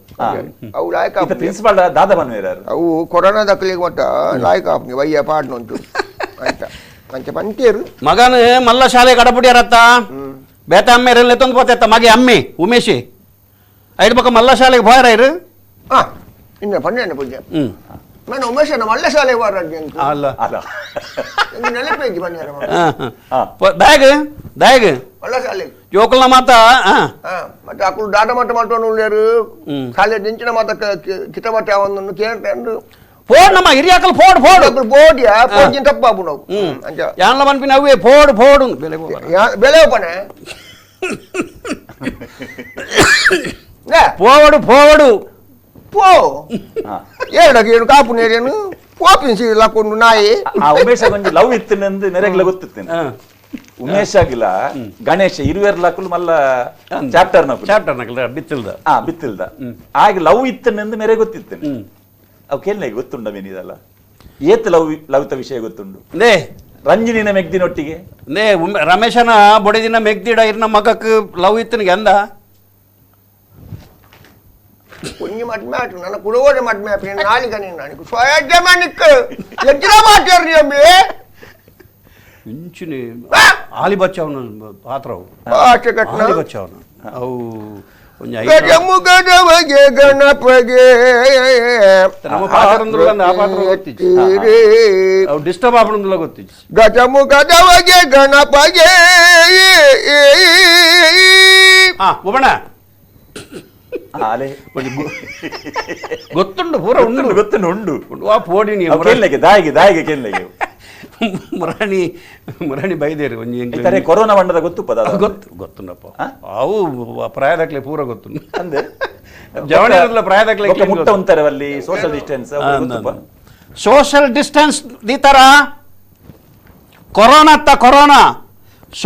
ಅವು ಲಾಯಕ ಪ್ರಿನ್ಸಿಪಾಲ್ ದಾದ ಬನ್ವೇರಾರು ಅವು ಕೊರೋನಾ ದಕ್ಕಲಿಗೆ ಮಟ್ಟ ಲಾಯಕ ಆಪ್ನಿ ವಯ್ಯ ಪಾಡ್ನುಂಟು ಅಂಚ ಅಂಚ ಪಂತೇರು ಮಗನ ಮಲ್ಲ ಶಾಲೆ ಕಡಪುಡಿಯಾರತ್ತ ಬೇತ ಅಮ್ಮೇರೆಲ್ಲ ತಂದು ಪೋತೆತ್ತ ಮಗೆ ಅಮ್ಮೆ ಉಮೇಶಿ ಐದು ಪಕ್ಕ ಮಲ್ಲ ಶಾಲೆಗೆ ಪೋಯಾರ ಇರು ಇನ್ನ ಪನ್ನೆಂಡು ಪೂಜೆ ನಾನು ಉಮೇಶನ ಮಲ್ಲ ಶಾಲೆಗೆ ಬಾರ ಅಲ್ಲ ಅಲ್ಲ ನೆನಪೇಜಿ ಬನ್ನಿ ಬ್ಯಾಗ್ ಬ್ಯಾಗ್ ಮಲ್ಲ ಶಾಲೆಗೆ ಜೋಕುಲ್ನ ಮಾತ ಮತ್ತೆ ಅಕುಲು ದಾಟ ಮಟ್ಟ ಮಾಡ್ಕೊಂಡು ಉಳ್ಳೇರು ಶಾಲೆ ದಿಂಚಿನ ಮಾತ ಕಿಟಮಟ್ಟ ಯಾವೊಂದನ್ನು ಕೇಳ್ಕೊಂಡು ಫೋಡ್ ನಮ್ಮ ಹಿರಿಯಾಕಲ್ ಫೋಡ್ ಫೋಡ್ ಬೋಡಿಯಾ ಫೋಡ್ಜಿನ ತಪ್ಪಾಬು ನಾವು ಅಂಚ ಯಾನ್ಲ ಮನ್ಪಿನ ಅವೇ ಫೋಡ್ ಫೋಡ್ ಬೆಲೆ ಬೆಲೆ ಪನೆ ಪೋವಡು ಪೋವಡು ಪೋ ಏಡಕ್ಕೆ ಏನು ಕಾಪು ನೇರೇನು ಪೋಪಿನ ಲಕ್ಕೊಂಡು ನಾಯಿ ಆ ಉಮೇಶ ಕೊಂಚ ಲವ್ ಇತ್ತಿನಂದು ನೆರೆಗ್ಲ ಗೊತ್ತಿತ್ತೇನೆ ಉಮೇಶ್ ಆಗಿಲ್ಲ ಗಣೇಶ ಇರುವೆರ್ ಲಕ್ಕುಲು ಮಲ್ಲ ಚಾಪ್ಟರ್ ನಕುಲು ಚಾಪ್ಟರ್ ನಕಲ್ ಬಿತ್ತಿಲ್ದ ಬಿತ್ತಿಲ್ದ ಆಗ ಲವ್ ಇತ್ತನೆಂದು ಮೇರೆ ಗೊತ್ತಿತ್ತೇನೆ ಅವು ಕೇಳನೆ ಗೊತ್ತುಂಡ ಮೇನಿದಲ್ಲ ಏತ್ ಲವ್ ಲವ್ತ ವಿಷಯ ಗೊತ್ತುಂಡು ನೇ ರಂಜಿನಿನ ಮೆಗ್ದಿನೊಟ್ಟಿಗೆ ನೇ ರಮೇಶನ ಬೊಡೆದಿನ ಮೆಗ್ದಿಡ ಇರ್ನ ಮಗಕ್ಕೆ ಲವ್ ಇತ್ತನಿಗೆ ಅಂದ ಒಂಜಿ ಮದ್ಮೆ ಆಟು ನನ್ನ ಕುಡೋಡೆ ಮದ್ಮೆ ಆಪಿ ನಾಲಿಗ ನೀನು ನನಗೆ ಸ್ವಯಜ್ಜ ಮನಿಕ್ ಎಜ್ಜಲ ಮಾತಾಡ್ರಿ ಅಮ್ಮಿ ಇಂಚಿನಿ ಆಲಿ ಬಚ್ಚವನ ಪಾತ್ರವು ಆಲಿ ಬಚ್ಚವನ ಅವು ಗಜಮುಗದವಗೆ ಗಣಪಗೆ ನಮ್ಮ ಪಾತ್ರ ಆ ಪಾತ್ರ ಗೊತ್ತಿತ್ತು ಅವು ಡಿಸ್ಟರ್ಬ್ ಆಪಣಂದುಲ ಗೊತ್ತಿತ್ತು ಗಜಮುಗದವಗೆ ಗಣಪಗೆ ಹಾ ಒಬ್ಬಣ ಅಲೆ ಗೊತ್ತುಂಡು ಪೂರ ಉಂಡು ಗೊತ್ತುಂಡು ಉಂಡು ಆ ಪೋಡಿ ನೀವು ಕೇಳಲಿಕ್ಕೆ ದಾಯಿಗೆ ದಾಯಿಗೆ ಕೇಳಲಿಕ್ಕೆ ಮುರಾಣಿ ಮುರಾಣಿ ಬೈದೇರು ಒಂಜಿ ಇತರೆ ಕೊರೋನಾ ಬಂಡದ ಗೊತ್ತು ಪದ ಗೊತ್ತು ಗೊತ್ತುಂಡಪ್ಪ ಅವು ಪ್ರಾಯದಾಕ್ಲೆ ಪೂರ ಗೊತ್ತು ಅಂದೆ ಜವಳಿ ಪ್ರಾಯದಾಕ್ಲೆ ಮುಟ್ಟ ಉಂತಾರೆ ಅಲ್ಲಿ social distance social distance ದೀತಾರ corona ಅತ್ತ corona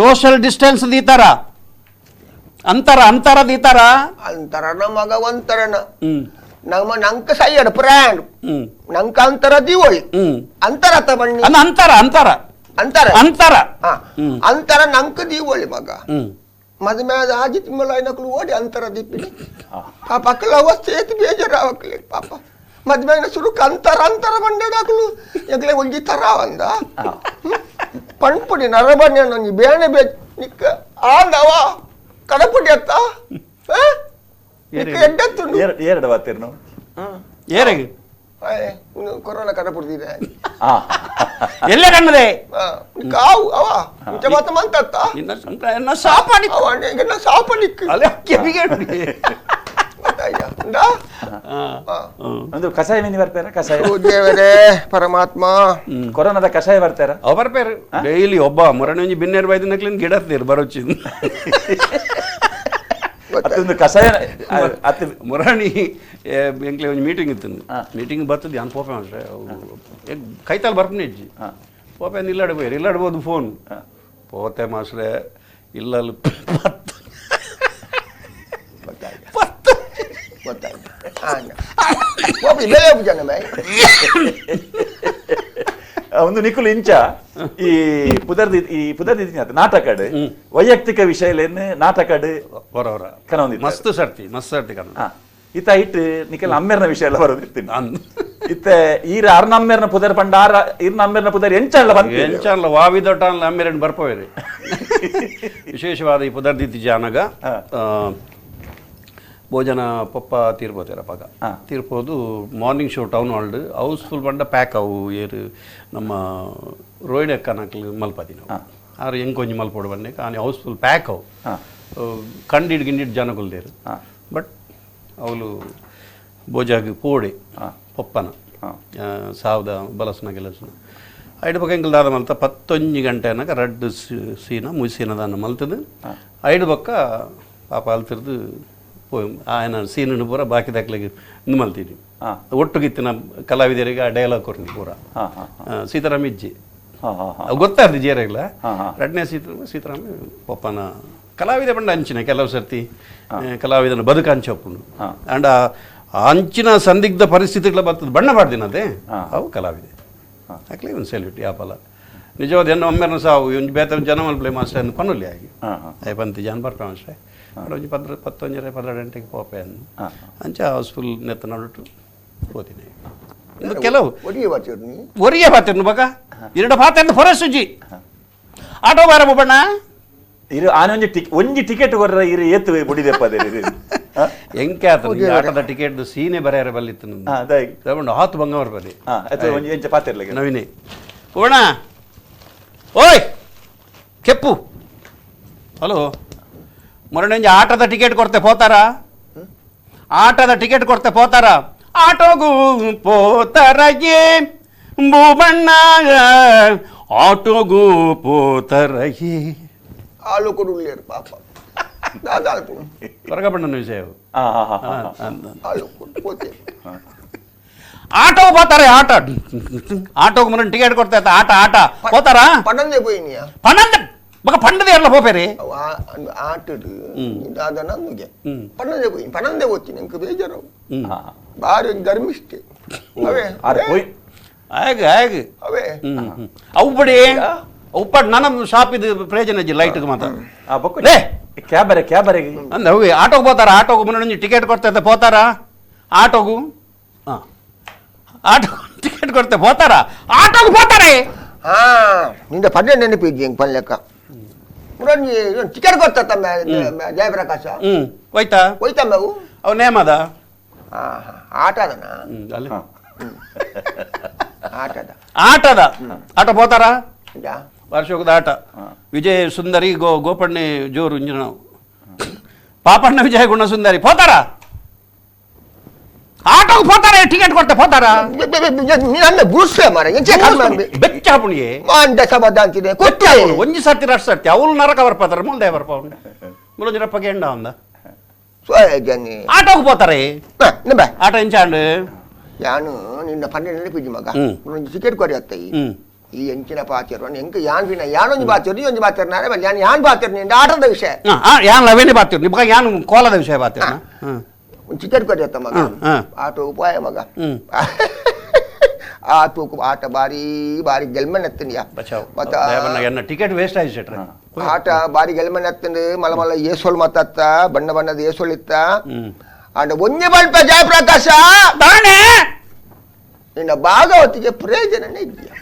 social distance ದೀತಾರ ಅಂತರ ಅಂತರ ದೀತಾರ ಅಂತರ ಮಗ ಒಂತರನ ನಮ್ಮ ನಂಕ ಸೈಯಡ್ ಪ್ರಾಂಡ್ ನಂಕ ಅಂತರ ದಿವಳಿ ಅಂತರ ಬಣ್ಣಿ ಅಂತರ ಅಂತರ ಅಂತರ ಅಂತರ ಅಂತರ ನಂಕ ದೀವಳಿ ಮಗ ಮದುವೆ ಆಜಿ ತಿಂಗಳ ಐನಕ್ಲು ಓಡಿ ಅಂತರ ದೀಪಿನಿ ಪಾಪ ಅಕ್ಕಲ ಅವಸ್ಥೆ ಏತು ಬೇಜಾರಾವಕ್ಲೆ ಪಾಪ ಮದುವೆ ಸುರುಕ್ ಅಂತರ ಅಂತರ ಬಂಡಾಕ್ಲು ಎಗ್ಲೆ ಒಂಜಿ ತರ ಅಂದ ಪಣ್ಪುಡಿ ನರಬಣ್ಣ ಒಂಜಿ ಬೇಣೆ ಬೇ ನಿಕ್ಕ ಆಂದವ ಕಡಪುಡಿ ಅತ್ತ ಎರಡು ವಾತಿರ್ನು ಏರೆಗೆ ಕೊರೋನಾ ಕಡಪುಡ್ದಿದೆ ಎಲ್ಲ ಕಣ್ಣದೆ ಕಾವು ಅವ ಇಂಚ ಮಾತ ಮಂತತ್ತ ಸಾಪಾಡಿ ಸಾಪಡಿಕ್ ಅಲ್ಲ ಕೆವಿಗೆ ಒಂದು ಕಷಾಯ ಮೀನಿ ಬರ್ತಾರ ಕಷಾಯ ದೇವರೇ ಪರಮಾತ್ಮ ಕೊರೋನಾದ ಕಷಾಯ ಬರ್ತಾರ ಅವ ಬರ್ಪೇರು ಡೈಲಿ ಒಬ್ಬ ಮೊರಣಿ ಬಿನ್ನೇರು ಬೈದ ನಕ್ಲಿನ್ ಗಿಡತ್ತೀರ್ ಬರೋಚಿ ಅತ್ತೊಂದು ಕಷಾಯ ಅತ್ತ ಮುರಾಣಿ ಎಂಕ್ಲೆ ಒಂಜಿ ಮೀಟಿಂಗ್ ಇತ್ತು ಮೀಟಿಂಗ್ ಬರ್ತದೆ ಯಾನ್ ಪೋಪೆ ಮಾಸ್ಟ್ರೆ ಕೈತಾಲ್ ಬರ್ಪನೆ ಇಜ್ಜಿ ಪೋಪೆ ಇಲ್ಲಾಡ ಪೋಯರ್ ಇಲ್ಲಾಡ್ಬೋದು ಫೋನ್ ಪೋತೆ ಮಾಸ್ಟ್ರೆ ಇಲ್ಲಲ್ಲಿ ಪತ್ತು ಪತ್ತು ಒಂದು ನಿಕುಲು ಇಂಚ ಈ ಪುದರ್ದಿ ಈ ಪುದರ್ದಿ ನಾಟಕಡ್ ವೈಯಕ್ತಿಕ ವಿಷಯಲೇನು ನಾಟಕಡ್ ಹೊರವರ ಮಸ್ತ್ ಸರ್ತಿ ಮಸ್ತ್ ಸರ್ತಿ ಕಣ ಇತ್ತ ಇಟ್ಟು ನಿಕಲ್ ಅಮ್ಮೇರ್ನ ವಿಷಯ ಎಲ್ಲ ಬರೋದಿರ್ತೀನಿ ಇತ್ತ ಈರ ಅರ್ನಮ್ಮೇರ್ನ ಪುದರ್ ಪಂಡ ಆರ ಇರ್ನ ಅಮ್ಮೇರ್ನ ಪುದರ್ ಎಂಚಲ್ಲ ಬಂತ ಎಂಚಲ್ಲ ವಾವಿದೊಟ್ಟ ಅಮ್ಮೇರನ್ ಬರ್ಪವೇರಿ ವಿಶೇಷವಾದ ಈ ಪುದರ್ದಿತ್ತಿ ಜಾನಗ ಭೋಜನ ಪಪ್ಪ ತೀರ್ಬೋತೀರ ಪಾಕ ತೀರ್ಬೋದು morning show town halved house full ಬಂಡ ಪ್ಯಾಕ್ ಅವು ಏರು ನಮ್ಮ ರೋಹಿಣಿ ಅಕ್ಕನಕ್ಲು ಮಲ್ಪದಿ ನಾವು ಆರು ಹೆಂಗೆ ಕೊಂಚ ಮಲ್ಪೋಡು ಬನ್ನಿ ಆನೆ house full pack ಅವು ಕಂಡಿಡ್ ಗಿಂಡಿಡ್ ಜನಗುಲ್ದೇರು ಬಟ್ ಅವಳು ಭೋಜಾಗಿ ಪೋಡೆ ಪಪ್ಪನ ಸಾವ್ದ ಬಲಸನ ಕೆಲಸನ ಐಡು ಪಕ್ಕ ಎಂಕಲ್ ದಾದ ಮಲ್ತ 11 ಗಂಟೆ ಅನ್ನಕ ರಡ್ಡು ಸೀನ ಮುಸೀನ ದಾನ ಮಲ್ತದು ಐಡು ಪಕ್ಕ ಪಾಪ ಅಲ್ತಿರ್ದು ఆయన ಸೀನನ್ನು ಪೂರ ಬಾಕಿ ದಾಖಲೆಗೆ ಇಂದು ಮಲ್ತೀನಿ ಒಟ್ಟುಗಿತ್ತಿನ ಕಲಾವಿದರಿಗೆ ಆ ಡೈಲಾಗ್ ಕೊರ್ನಿ ಪೂರ ಸೀತಾರಾಮ್ ಇಜ್ಜಿ ಗೊತ್ತಾರ್ದು ಜೇರಾಗ್ಲ ರಡ್ನೇ ಸೀತಾರಾಮ ಪಪ್ಪನ ಕಲಾವಿದ ಬಂಡ ಅಂಚಿನ ಕೆಲವು ಸರ್ತಿ ಕಲಾವಿದನ ಬದುಕು ಅಂಚಪ್ಪುಂಡು ಅಂಡ್ ಆ ಅಂಚಿನ ಸಂದಿಗ್ಧ ಪರಿಸ್ಥಿತಿಗಳ ಬರ್ತದೆ ಬಣ್ಣ ಪಾಡ್ದಿನ ಅದೇ ಅವು ಕಲಾವಿದೆ ಯಾಕಲೇ ಒಂದು ಸೆಲ್ಯೂಟ್ ಯಾಪಲ ನಿಜವಾದ ಎನ್ನ ಒಮ್ಮೆನ ಸಾವು ಒಂಜಿ ಬೇತ ಜನ ಮಲ್ಪ್ಲೆ ಮಾಸ್ಟರ್ ಪನುಲಿ ಆಗಿ ಅಯ್ಯ ಪಂತಿ ಜನ ಬರ್ಪ ಮಾಸ್ಟ್ರೆ ಒಂಜಿ ಪದ್ರ ಪತ್ತೊಂಜರೆ 12 ಗಂಟೆಗೆ ಪೋಪೆ ಅಂಚೆ ಹೌಸ್ಫುಲ್ ನೆತ್ತ ನಡುಟು ಹೋತೀನಿ ಕೆಲವು ಒರಿಯ ಬಾತಿರ್ನು ಬಕ ಎರಡು ಪಾತ್ರ ಹೊರಸುಜಿ ಆಟೋ ಬಾರ ಬಣ್ಣ ಇರು ಆನೆ ಒಂಜಿ ಒಂಜಿ ಟಿಕೆಟ್ ಕೊರ್ರ ಇರು ಏತು ಬುಡಿದೆಪ್ಪ ಎಂಕೆ ಆತ ಆಟದ ಟಿಕೆಟ್ ಸೀನೆ ಬರೆಯರ ಬಲ್ಲಿತ್ತು ತಗೊಂಡು ಆತು ಬಂಗಾರ ಬಲ್ಲಿ ಒಂಜಿ ಎಂಚ ಪಾತಿರ್ಲಿಕ್ಕೆ ನವೀನಿ ಹೋಣ ಓಯ್ ಕೆಪ್ಪು ಹಲೋ ಮೊರನೊಂಜಿ ಆಟದ ಟಿಕೆಟ್ ಕೊಡ್ತೆ ಪೋತಾರ ಆಟದ ಟಿಕೆಟ್ ಕೊಡ್ತೆ ಪೋತಾರ ಆಟೋಗೂ ಪೋತರಗೆ ಭೂಬಣ್ಣ ಆಟೋಗೂ ಪೋತರಗೆ ಆಲು ಕೊಡುಲ್ಲೇರು ಪಾಪ ದಾದಾಲು ಹೊರಗಬಣ್ಣನ ವಿಷಯ ಆಲು ಕೊಡು ಆಟೋ పోతారే ಆಟೋ ಆಟೋಗೆ ಮೊನ್ನೆ ಟಿಕೆಟ್ ಕೊಡ್ತಾ ಆಟ ಆಟ పోతారా ಪಣಂದೆ పోయిನಿಯಾ ಪಣಂದೆ ಬಗ ಪಂಡದೆ ಎಲ್ಲ ಹೋಪೇರಿ ಆಟಡು ದಾದನ ನುಗೆ ಪಣಂದೆ ಹೋಯಿ ಪಣಂದೆ ಹೋಗ್ತೀನಿ ನಂಗೆ ಬೇಜಾರು ಬಾರಿ ಧರ್ಮಿಷ್ಠೆ ಅವೇ ಆಗ ಆಗ ಅವೇ ಅವು ಬಡಿ ಉಪ್ಪಾಡು ನನ್ನ ಶಾಪ್ ಇದು ಪ್ರಯೋಜನ ಇಜ್ಜಿ ಲೈಟ್ಗೆ ಮಾತ್ರ ಲೇ ಕ್ಯಾಬರೆ ಕ್ಯಾಬರೆ ಅಂದ ಅವು ಆಟೋಗೆ పోతాರಾ ಆಟೋಗೆ ಮೊನ್ನೆ ಟಿಕೆಟ್ ಕೊಡ್ತಾ పోతాರಾ ಆಟೋಗು ಹಾಂ ಆಟೋ ಟಿಕೆಟ್ ಕೊಡ್ತೆ పోతాರಾ ಆಟೋಗೆ పోతారే ಹಾ ನಿಂದ ಪಡ್ಡೆ ನೆನಪಿದ್ದಿ ಹೆಂಗೆ ಪಲ್ಲೆಕ್ಕ ಟಿಕೆಟ್ ಕೊಡ್ತಾ ಜಯಪ್ರಕಾಶ ಹೋಯ್ತಾ ಹೋಯ್ತಾ ಅವು ಅವು ನೇಮದ ಆಟದನ ಅಲ್ಲಿ ಆಟದ ಆಟದ ಆಟ పోతాರಾ ವರ್ಷದ ಆಟ ವಿಜಯ ಸುಂದರಿ ಗೋಪಣ್ಣೆ ಜೋರು ಇಂಜಿನ ಪಾಪಣ್ಣ ವಿಜಯ ಗುಣ ಸುಂದರಿ పోతాರಾ ಆಟೋಗೆ పోతారా ಟಿಕೆಟ್ ಕೊಡ್ತೆ పోతాರಾ ಬೆಚ್ಚ ಪುಣಿಗೆ ಒಂಜಿ ಸರ್ತಿ ರಷ್ಟು ಸರ್ತಿ ಅವಳು ನರಕ ಬರ್ಪಾತಾರ ಮುಂದೆ ಬರ್ಪ ಮುಲೊಂಜಿ ರಪ್ಪಗೆ ಎಂಡ ಅಂದ ಆಟೋಗೆ పోతారే ಆಟೋ ಎಂಚಾಂಡು ಯಾನು ನಿನ್ನ ಪನ್ನೆ ನೆನಪಿಜ್ಜಿ ಮಗ ಟಿಕೆಟ್ ಕೊಡಿ ಅತ್ತಯಿ ಈ ಎಂಚಿನ ಪಾತಿರು ಎಂಕ್ ಯಾನ್ ಬಿನ ಯಾನೊಂಜಿ ಪಾತಿರು ಒಂಜಿ ಪಾತಿರು ನಾನೇ ಯಾನ್ ಯಾನ್ ಪಾತಿರು ನಿಂದ ಆಟದ ವಿಷಯ ಯಾನ್ ಲವೇನೆ ಪಾತಿರು ನಿಮ್ಗೆ ಯಾನ್ ಕೋಲದ ವಿಷಯ ಪಾತಿರು ಟಿಕೆಟ್ ಕೊಡಿ ಅತ್ತ ಮಗ ಆಟೋ ಉಪಾಯ ಮಗ ಆಟೋ ಆಟ ಬಾರಿ ಬಾರಿ ಗೆಲ್ಮನ್ ಎತ್ತನಿಯ ಟಿಕೆಟ್ ವೇಸ್ಟ್ ಆಯ್ತು ಶೆಟ್ರೆ ಆಟ ಬಾರಿ ಗೆಲ್ಮನ್ ಎತ್ತಂದು ಮಲ ಮಲ್ಲ ಏಸೋಲ್ ಮಾತಾತ್ತ ಬಣ್ಣ ಬಣ್ಣದ ಏಸೋಲ್ ಇತ್ತ ಅಂಡ ಒಂಜಿ ಬಲ್ಪ ಜಯಪ್ರಕಾಶ ದಾಣೆ ನಿನ್ನ ಭಾಗವತಿಗೆ ಪ್ರಯೋಜನನೇ ಇದೆಯಾ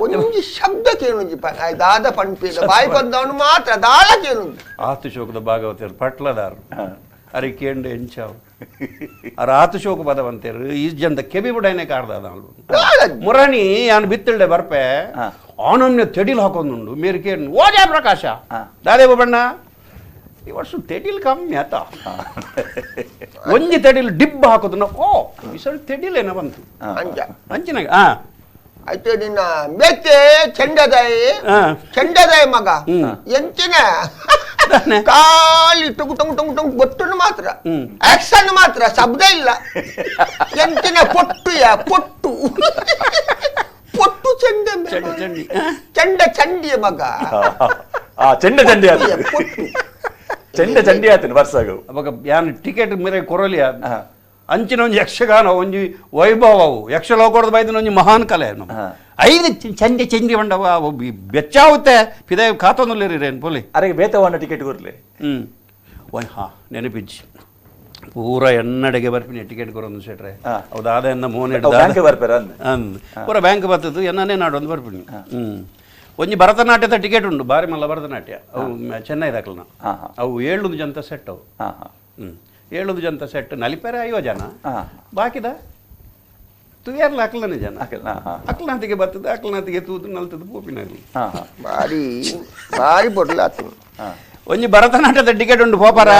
ಒಂಜಿ ಶಬ್ದ ಕೇಳುಂಜಿ ದಾದ ಪಂಪಿದ ಬಾಯಿ ಬಂದವನು ಮಾತ್ರ ದಾಳ ಕೇಳುಂಜಿ ಆತು ಶೋಕದ ಭಾಗವತಿಯರು ಪಟ್ಲದಾರು ಅರೆ ಕೇಂದ್ರ ಎಂಚಾವು ಅರ ಆತು ಶೋಕ ಪದವಂತೇರು ಈ ಜನದ ಕೆಬಿ ಬುಡನೆ ಕಾರ್ದ ಮುರಾಣಿ ಯಾನು ಬಿತ್ತಿಲ್ಡೆ ಬರ್ಪೆ ಆನೊಮ್ಮೆ ತೆಡಿಲ್ ಹಾಕೊಂದುಂಡು ಮೇರು ಕೇಂದ್ರ ಓ ಜಯಪ್ರಕಾಶ ದಾದೇವ ಬಣ್ಣ ಈ ವರ್ಷ ತೆಡಿಲ್ ಕಮ್ಮಿ ಆತ. ಒಂಜಿ ತೆಡಿಲ್ ಡಿಬ್ಬ ಹಾಕೋದು, ಓ ಈ ಸಲ ತೆಡಿಲೇನ ಬಂತು ಅಂಚಿನಾಗ. ಆಯ್ತು ನಿನ್ನ ಮೇತೆ ಚೆಂಡದಾಯಿ ಚೆಂಡದಾಯಿ ಮಗ ಎಂಚಿನ ಖಾಲಿ ಟುಗು ಟುಗು ಟುಗು ಟುಗು ಬೊಟ್ಟನ್ನು ಮಾತ್ರ, ಆಕ್ಷನ್ ಮಾತ್ರ, ಶಬ್ದ ಇಲ್ಲ. ಎಂಚಿನ ಪೊಟ್ಟು ಯಾ ಪೊಟ್ಟು ಪೊಟ್ಟು ಚೆಂಡ ಚೆಂಡ ಚಂಡಿಯ ಮಗ. ಚೆಂಡ ಚಂಡಿ ಆತ, ಚೆಂಡ ಚಂಡಿ ಆತನ ವರ್ಷ. ಅವಾಗ ಯಾನ್ ಟಿಕೆಟ್ ಮೇರೆ ಕೊರಲಿಯ ಅಂಚಿನ ಒಂಜಿ ಯಕ್ಷಗಾನ ಒಂಜಿ ವೈಭವ, ಅವು ಯಕ್ಷಲೋಕದ ಬೈದಿನ ಒಂಜಿ ಮಹಾನ್ ಕಲೆ. ಐದು ಚಂಡಿ ಚಂಡಿ ಬಂಡವ ಬೆಚ್ಚಾವುತ್ತೆ ಪಿದ ಕಾತೊಂದುಲ್ಲೇರಿ ಪೋಲಿ. ಅರೆ ಬೇತವನ್ನ ಟಿಕೆಟ್ ಕೊರ್ಲಿ. ಹಾ ನೆನಪಿಜ್ಜಿ ಪೂರ ಎನ್ನಡೆಗೆ ಬರ್ಪಿನಿ ಟಿಕೆಟ್ ಕೊರೊಂದು ಸೆಟ್ರೆ. ಹೌದು ಎನ್ನ ಮೋನೆ ಅಂದ್ ಪೂರ ಬ್ಯಾಂಕ್ ಬರ್ತದ್ದು ಎನ್ನನೇ ನಾಡೊಂದು ಬರ್ಪಿನಿ. ಒಂಜಿ ಭರತನಾಟ್ಯದ ಟಿಕೆಟ್ ಉಂಟು, ಬಾರಿ ಮಲ್ಲ ಭರತನಾಟ್ಯ, ಅವು ಚೆನ್ನೈ ದಾಖಲನ. ಅವು 7 ಜನ ಸೆಟ್ ಅವು. 7 ಜನ ಸೆಟ್ ನಲಿಪೇರೆ 50 ಜನ, ಬಾಕಿದ ತುಯಾರ್ಲ ಅಕ್ಲನೆ ಜನ. ಅಕ್ಲನಾತಿಗೆ ಬರ್ತದೆ, ಅಕ್ಲನಾತಿಗೆ ತೂದು ನಲ್ತದ ಪೋಪಿನಲ್ಲಿ ಬಾರಿ ಬಾರಿ ಬೊಡ್ಲಾತು. ಒಂಜಿ ಭರತನಾಟ್ಯದ ಟಿಕೆಟ್ ಉಂಟು ಪೋಪರ.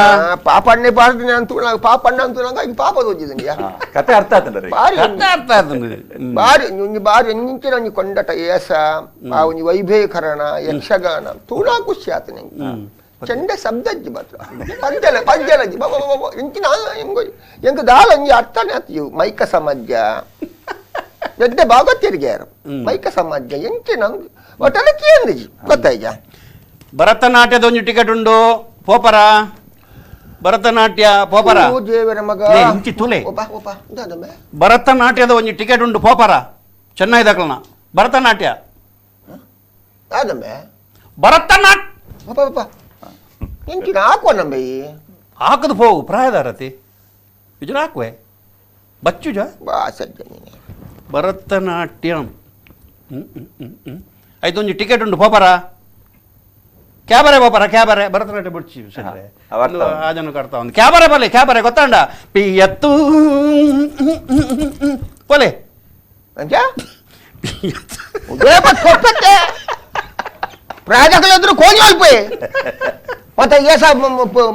ಪಾಪಣ್ಣೆ ಪಾಡ್ದಿನ ಅಂತ ಪಾಪಣ್ಣ ಅಂತ ಈಗ ಪಾಪ ತೋಜಿದ್ದೀನಿ ಕತೆ ಅರ್ಥ ಆತಂದ್ರೆ ಬಾರಿ ಅರ್ಥ ಆತಂದ್ರೆ ಬಾರಿ ಒಂಜಿ ಬಾರಿ ಒಂಜಿಂಚಿನ ಒಂಜಿ ಕೊಂಡಟ ಏಸ, ಆ ಒಂಜಿ ವೈಭವೀಕರಣ ಯಕ್ಷಗಾನ ತೂಣಾ ಖುಷಿ ಆತ ನಂಗೆ. ಚೆಂಡ ಶಬ್ದಜ್ಜಿ ಮಾತ್ರ ಪಂಜಲ ಪಂಜಲಜ್ಜಿ ಬಾಬಾ ಎಂಚಿನ ಎಂಗೊ ಎಂಕ ದಾಲ ಒಂಜಿ ಅರ್ಥನೇ ಆತು. ಮೈಕ ಸಮಾಜ ಎಡ್ಡೆ ಭಾಗವತಿಯರಿಗೆ ಯಾರು ಮೈಕ ಸಮಾಜ ಎಂಚಿನ ಒಟ್ಟಲ್ಲಿ ಕೇಂದ್ರಜಿ ಗೊತ್ತಾಯ್ತಾ. ಭರತನಾಟ್ಯದ ಒಂದು ಟಿಕೆಟ್ ಉಂಟು ಪೋಪರ, ಭರತನಾಟ್ಯ ಪೋಪರ. ಭರತನಾಟ್ಯದ ಒಂದು ಟಿಕೆಟ್ ಉಂಟು ಪೋಪರ, ಚೆನ್ನೈ ದಾಖಲನ ಭರತನಾಟ್ಯ. ಭರತನಾಟ್ಯ ಹಾಕದು ಪೋವು ಪ್ರಾಯದಾರತಿ ಇದು ಹಾಕುವೆ ಬಚ್ಚುಜ ಭರತನಾಟ್ಯಂ. ಆಯ್ತು ಒಂಜಿ ಟಿಕೆಟ್ ಉಂಟು ಪೋಪರ, ಕ್ಯಾಬರೆ ಪೋಪರ ಕ್ಯಾಬರೆ ಭರತನಾಟ್ಯ ಬಿಡ್ಚಿ ಸರಿ ಆ ಜನ ಕಟ್ತಾ ಒಂದು ಕ್ಯಾಬರೆ ಬಲೆ ಕ್ಯಾಬರೆ ಗೊತ್ತಾಂಡ ಪಿಯತ್ತು ಪೋಲೆ ಪ್ರಾಯದಕ್ಕೂ ಕೋಣಿ ಅಲ್ಪೆ ಮತ್ತೆ ಏಸ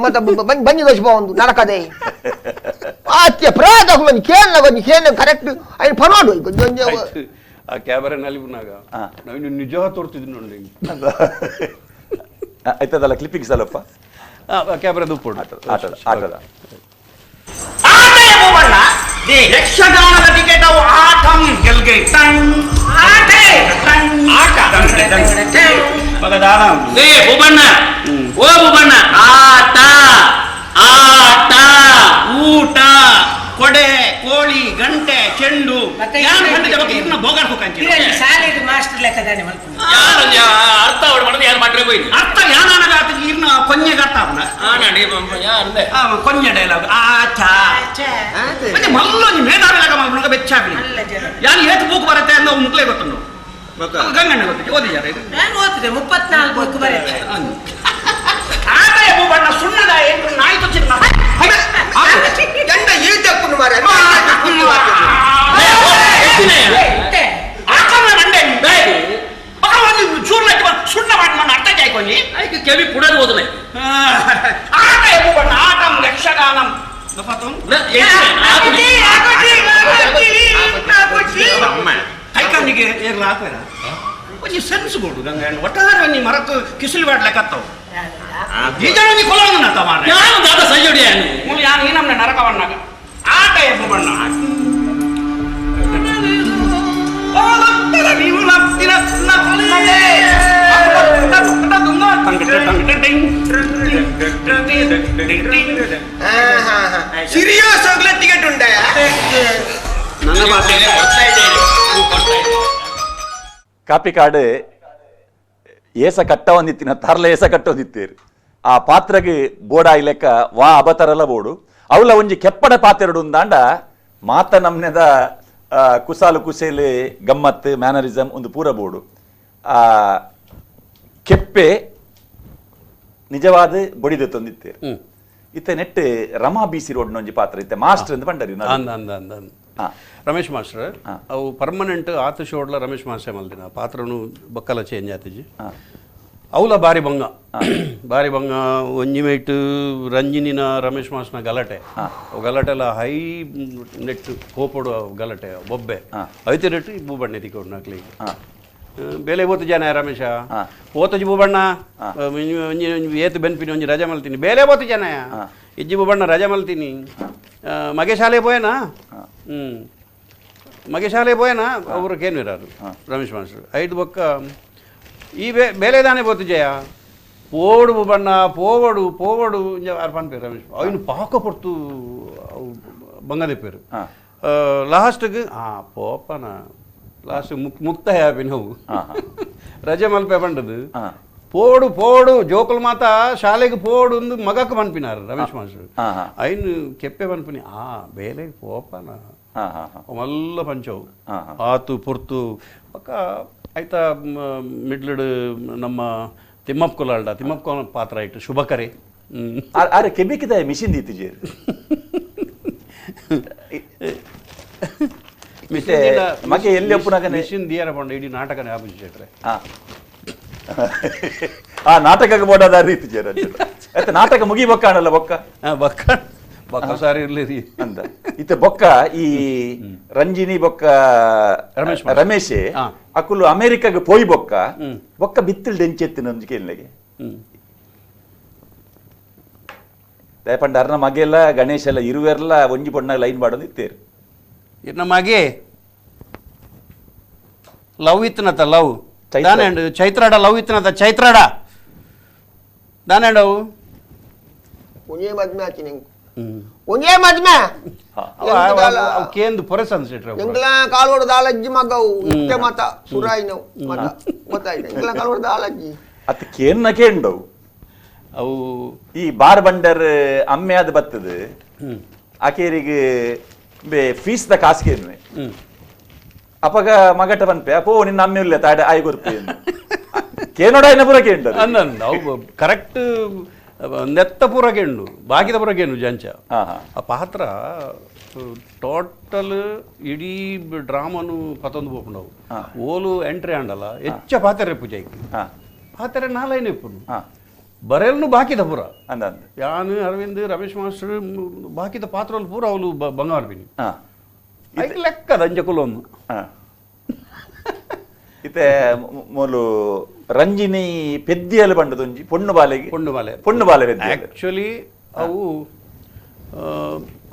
ಮತ್ತೆ ಬಂಜಿ ದೋಷ ಒಂದು ನರಕದೆ ಆತ್ಯ ಪ್ರಾಯದಕ್ಕೂ ಒಂದು ಕೇಳಲ್ಲ ಒಂದು ಕೇಳ ಕರೆಕ್ಟ್ ఆయన ಪನೋಡು. ಆ ಕ್ಯಾಬರೆ ನಲಿಪುನಾಗ ನಾವು ನಿಜ ತೋರ್ತಿದ್ವಿ ನೋಡಿ. ಆಯ್ತದಲ್ಲ ಕ್ಲಿಪ್ಪಿಂಗ್ಸ್ ಅಲ್ಲಪ್ಪ ಕ್ಯಾಬರೆ ದುಪ್ಪು ಆಟದ ಆಟದ ಯಕ್ಷಗಾನದ ಟಿಕೆಟ್ ಅವು ಆಟಂ ಗೆಲ್ಗೆ ಭೂಬಣ್ಣ ಓ ಭೂಬಣ್ಣ ಆಟ ಆಟ ಊಟ ಕೊಡೆ ಕೋಳಿ ಗಂಟೆ ಚೆಂಡು ಅರ್ಥ ಅರ್ಥ ಯಾನಾಗ ಇರ್ನ ಕೊನ್ನೆಗೆ ಅರ್ಥ ಅವನ ಕೊನ್ನೆ ಡೈಲಾಗ್ ಆಚ ಮತ್ತೆ ಮಲ್ಲೊಂದು ಮೇಧಾವಿ ಲೆಕ್ಕ ಮಲ್ಪುನಗ ಬೆಚ್ಚಾಪಿ ಯಾರು ಏತು ಬೂಕ್ ಬರುತ್ತೆ ಅಂತ ಮುಕ್ಲೇ ಗೊತ್ತುಂಡು ಗಂಗಣ್ಣ ಗೊತ್ತು ಓದಿದ್ದಾರೆ. ನಾನು ಓದಿದೆ 34 ಬುಕ್ ಬರುತ್ತೆ. ಆಟ ಭೂಬಣ್ಣ ಸುಣ್ಣದ ಏನು ನಾಯಿ ತುಚ್ಚಿದ ಗಂಡ ಈ ತಪ್ಪು ಮಾರ ಸುಣ್ಣ ಮಾಡಿ ಅರ್ಥ ಕಾಯ್ಕೊಂಡಿ ಕೆವಿ ಪುಡದು ಓದನೆ ಆಟ ಭೂಬಣ್ಣ ಆಟಂ ಯಕ್ಷಗಾನಂ ಕೈಕಾನಿಗೆ ಏರ್ಲ ಹಾಕ್ಬೇಡ ಒಂಜಿ ಸೆನ್ಸ್ ಬೋಡು ಗಂಗ ಒಟ್ಟಾರೆ ಒಂಜಿ ಮರಕ್ಕೆ ಕಿಸಿಲು ಬಾಡ್ಲೆಕ್ಕತ್ತವು ಈ ಕೊಲೊಂದು ಮಾರ್ರೆ. ಯಾರು ದಾದ ಸಯ್ಯೋಡಿ ಮುಲು ಯಾನು ಈ ನಮ್ನೆ ನರಕವನ್ನಾಗ ಆಟ ಎಬ್ಬು ಬಣ್ಣ ಸೀರಿಯಸ್ ಆಗ್ಲೇ ಟಿಕೆಟ್ ಉಂಟಾ? ನನ್ನ ಭಾಷೆ ಕಾಪಿಕಾಡು ಏಸ ಕಟ್ಟವಂದಿತ್ತಿನ ತರ್ಲ ಏಸ ಕಟ್ಟವಂದಿತ್ತೀರಿ ಆ ಪಾತ್ರಗೆ ಬೋಡಾಯಿ ಲೆಕ್ಕ ವಾ ಅಬತರಲ ಬೋಡು ಅವಲ ಒಂಜಿ ಕೆಪ್ಪಡ ಪಾತೆರಡು ಉಂದಾಂಡ ಮಾತ ನಮ್ನೆದ ಕುಸಾಲು ಕುಸೇಲೆ ಗಮ್ಮತ್ತು ಮ್ಯಾನರಿಸಮ್ ಒಂದು ಪೂರ ಬೋಡು. ಆ ಕೆಪ್ಪೆ ನಿಜವಾದ ಬೊಡಿದ ತಂದಿತ್ತೇರಿ. ಇತ್ತ ನೆಟ್ ರಮಾ ಬಿಸಿ ರೋಡ್ ಒಂಜಿ ಪಾತ್ರ ಇತ್ತೆ ಮಾಸ್ಟರ್ ಅಂತ ಪಂಡರಿ ರಮೇಶ್ ಮಾಸ್ಟರ್ ಅವು ಪರ್ಮನೆಂಟ್ ಆತ ಶೋಡ್ಲ ರಮೇಶ್ ಮಾಸ್ಟರ್ ಮಲ್ದಿನ ಪಾತ್ರನು ಬಕ್ಕಲ ಚೇಂಜ್ ಆತಿಜಿ. ಅವಲ ಬಾರಿ ಬಂಗ ಬಾರಿ ಬಂಗ ಒಂಜಿ ಮೇಟ್ ರಂಜಿನಿನ ರಮೇಶ್ ಮಾಸ್ನ ಗಲಾಟೆ ಗಲಾಟೆಲ್ಲ ಹೈ ನೆಟ್ ಕೋಪಡು ಗಲಾಟೆ ಬೊಬ್ಬೆ ಐತೆ ನೆಟ್ಟು ಬೂಬಣ್ಣೆ ತಿಕ್ಕೊಂಡು ನಾಕ್ಲಿ ಬೇಲೆ ಬೋತು ಜನ ರಮೇಶ ಪೋತಜಿ ಬೂಬಣ್ಣ ಏತು ಬೆನ್ಪಿನಿ ಒಂಜಿ ರಜೆ ಮಲ್ತೀನಿ ಬೇಲೆ ಬೋತು ಜನ ಇಜ್ಜಿ ಬೂಬಣ್ಣ ರಜೆ ಮಲ್ತೀನಿ ಮಗೇಶಾಲೆ ಪೋಯನಾ ಮಗೇಶಾಲೆ ಪೋಯನಾ ಅವ್ರಕ್ಕೇನು ಇರಾರು ರಮೇಶ್ ಮಾಸ್ಟರ್ ಐದು ಬೊಕ್ಕ ಈ ಬೇಲೆದಾನೆ ಬೋತು ಜಯ ಪೋಡು ಬಣ್ಣ ಪೋವಡು ಪೋವಡು ಪನ್ಪೇರು ರಮೇಶ್ ಅವನು ಪಾಕ ಪೊರ್ತು ಬಂಗದೆಪ್ಪೇರು ಲಾಸ್ಟ್ಗೆ ಪೋಪನ ಲಾಸ್ಟ್ ಮುಕ್ತಾಯ ನಾವು ರಜೆ ಮಲ್ಪೆ ಬಂಡದು ಪೋಡು ಪೋಡು ಜೋಕುಲ್ ಮಾತ ಶಾಲೆಗೆ ಪೋಡು ಒಂದು ಮಗಕ್ಕೆ ಪನ್ಪಿನಾರು ರಮೇಶ್ ಮಾಸ್ಟರ್ ಐನು ಕೆಪ್ಪೆ ಪನ್ಪಿನಿ ಆ ಬೇಲೆ ಪೋಪನ ಮಲ್ಲ ಪಂಚವು ಆತು ಪೊರ್ತು ಪಕ್ಕ ಆಯ್ತಾ ಮಿಡ್ಲಡ್ ನಮ್ಮ ತಿಮ್ಮಪ್ಪ ಕುಲಾಲ್ಡ ತಿಮ್ಮಪ್ಪ ಪಾತ್ರ ಇಟ್ಟು ಶುಭಕರಿ ಆರೆ ಕೆಬಿಕಿದ ಮಿಷಿನ್ ದೀತಿಜೇರು ಮಗೆ ಎಲ್ಲಿ ಒಪ್ಪುನಾಗನೆ ಮಿಷಿನ್ ದಿಯರ ಪಂಡ ಇಡೀ ನಾಟಕನೇ ಆಪುಜಿ ಶೆಟ್ರೆ ಆ ನಾಟಕಕ್ಕೆ ಬೋಡಾದ ರೀತಿ ಜೇರ ಆಯ್ತಾ ನಾಟಕ ಮುಗಿ ಬೊಕ್ಕ ಆಣಲ್ಲ ಬೊಕ್ಕ ಬೊಕ್ಕ ಬೊಕ್ಕ ಸಾರಿ ಇರ್ಲಿ ರೀ ಅಂದ ಇತ್ತೆ ಬೊಕ್ಕ ಈ ರಂಜಿನಿ ಬೊಕ್ಕ ರಮೇಶ್ ರಮೇಶ್ ಅಕುಲು ಅಮೆರಿಕಾಗೆ ಪೋಯಿ ಬೊಕ್ಕ ಬೊಕ್ಕ ಬಿತ್ತಿಲ್ ಡೆಂಚೆತ್ತಿನ ಒಂಜಿ ಕೇಳಿಗೆ ದಯಪಂಡ ಅರ್ನ ಮಗೆಲ್ಲ ಗಣೇಶ ಎಲ್ಲ ಇರುವೆರ್ಲ ಒಂಜಿ ಪೊಣ್ಣ ಲೈನ್ ಮಾಡೋದು ಇತ್ತೇರು ಇರ್ನ ಮಗೆ ಲವ್ ಇತ್ತನತ ಲವ್ ದಾನೇಂಡು ಚೈತ್ರಾಡ ಲವ್ ಇತ್ತನತ ಚೈತ್ರಾಡ ದಾನೇಂಡವು ಒಂಜೇ ಮದ್ಮೆ ಆಚಿ ನಿಂಗೆ ಒಂಜೇ ಮದ್ಮೆ ಕೇಂದು ಪೊರೆಸ್ ಅನ್ಸಿಟ್ರೆ ಎಂಗ್ಲ ಕಾಲ್ವಡ ದಾಲಜ್ಜಿ ಮಗವು ಇತ್ತೆ ಮತ ಸುರಾಯಿನವು ಮತ ಗೊತ್ತಾಯ್ತು ಎಂಗ್ಲ ಕಾಲ್ವಡ ದಾಲಜ್ಜಿ ಅತ್ತ ಕೇನ್ನ ಕೇಂಡವು ಅವು ಈ ಬಾರ್ ಬಂಡರ್ ಅಮ್ಮೆ ಆದ ಬತ್ತದು ಆಕೇರಿಗೆ ಫೀಸ್ the ಕಾಸು ಕೇನ್ವೆ ಅಪಗ ಮಗಟ ಪನ್ಪೆ ಅಪೋ ನಿನ್ನ ಅಮ್ಮೆ ಇಲ್ಲ ತಾಡ ಆಯ್ ಕೊರ್ಪೆ ಕೇನೋಡ ಏನ ಪೂರ ಕೇಂಡ ಅವು ಕರೆಕ್ಟ್ ನೆತ್ತ ಪೂರ ಕೇಂಡು ಬಾಕಿದ ಪೂರ ಕೇಂಡು ಜಂಚ ಆ ಪಾತ್ರ ಟೋಟಲ್ ಇಡೀ ಡ್ರಾಮನು ಪತೊಂದು ಪೋಪುಂಡವು ಓಲು ಎಂಟ್ರಿ ಆಂಡಲ್ಲ ಹೆಚ್ಚ ಪಾತ್ರೆ ಪೂಜೆ ಪಾತ್ರೆ ನಾಲೈನ್ ಇಪ್ಪುನು ಬರೆಲ್ನು ಬಾಕಿದ ಪೂರ ಅಂದ ಯಾನು ಅರವಿಂದ್ ರಮೇಶ್ ಮಾಸ್ಟರ್ ಬಾಕಿದ ಪಾತ್ರಲು ಪೂರ ಅವಳು ಬಂಗಾರ ಬಿನಿ ಐಕ್ ಲೆಕ್ಕದ ಅಂಜ ಕುಲೊಂದು ಇತ್ತೆ ಮೂಲು ರಂಜಿನಿ ಪೆದ್ದಿಯಲ್ಲಿ ಬಂಡದೊಂಜಿ ಪೊಣ್ಣು ಬಾಲೆಗೆ ಪೊಣ್ಣು ಬಾಲೆ ಪೊಣ್ಣು ಬಾಲೆ ಆ್ಯಕ್ಚುಲಿ ಅವು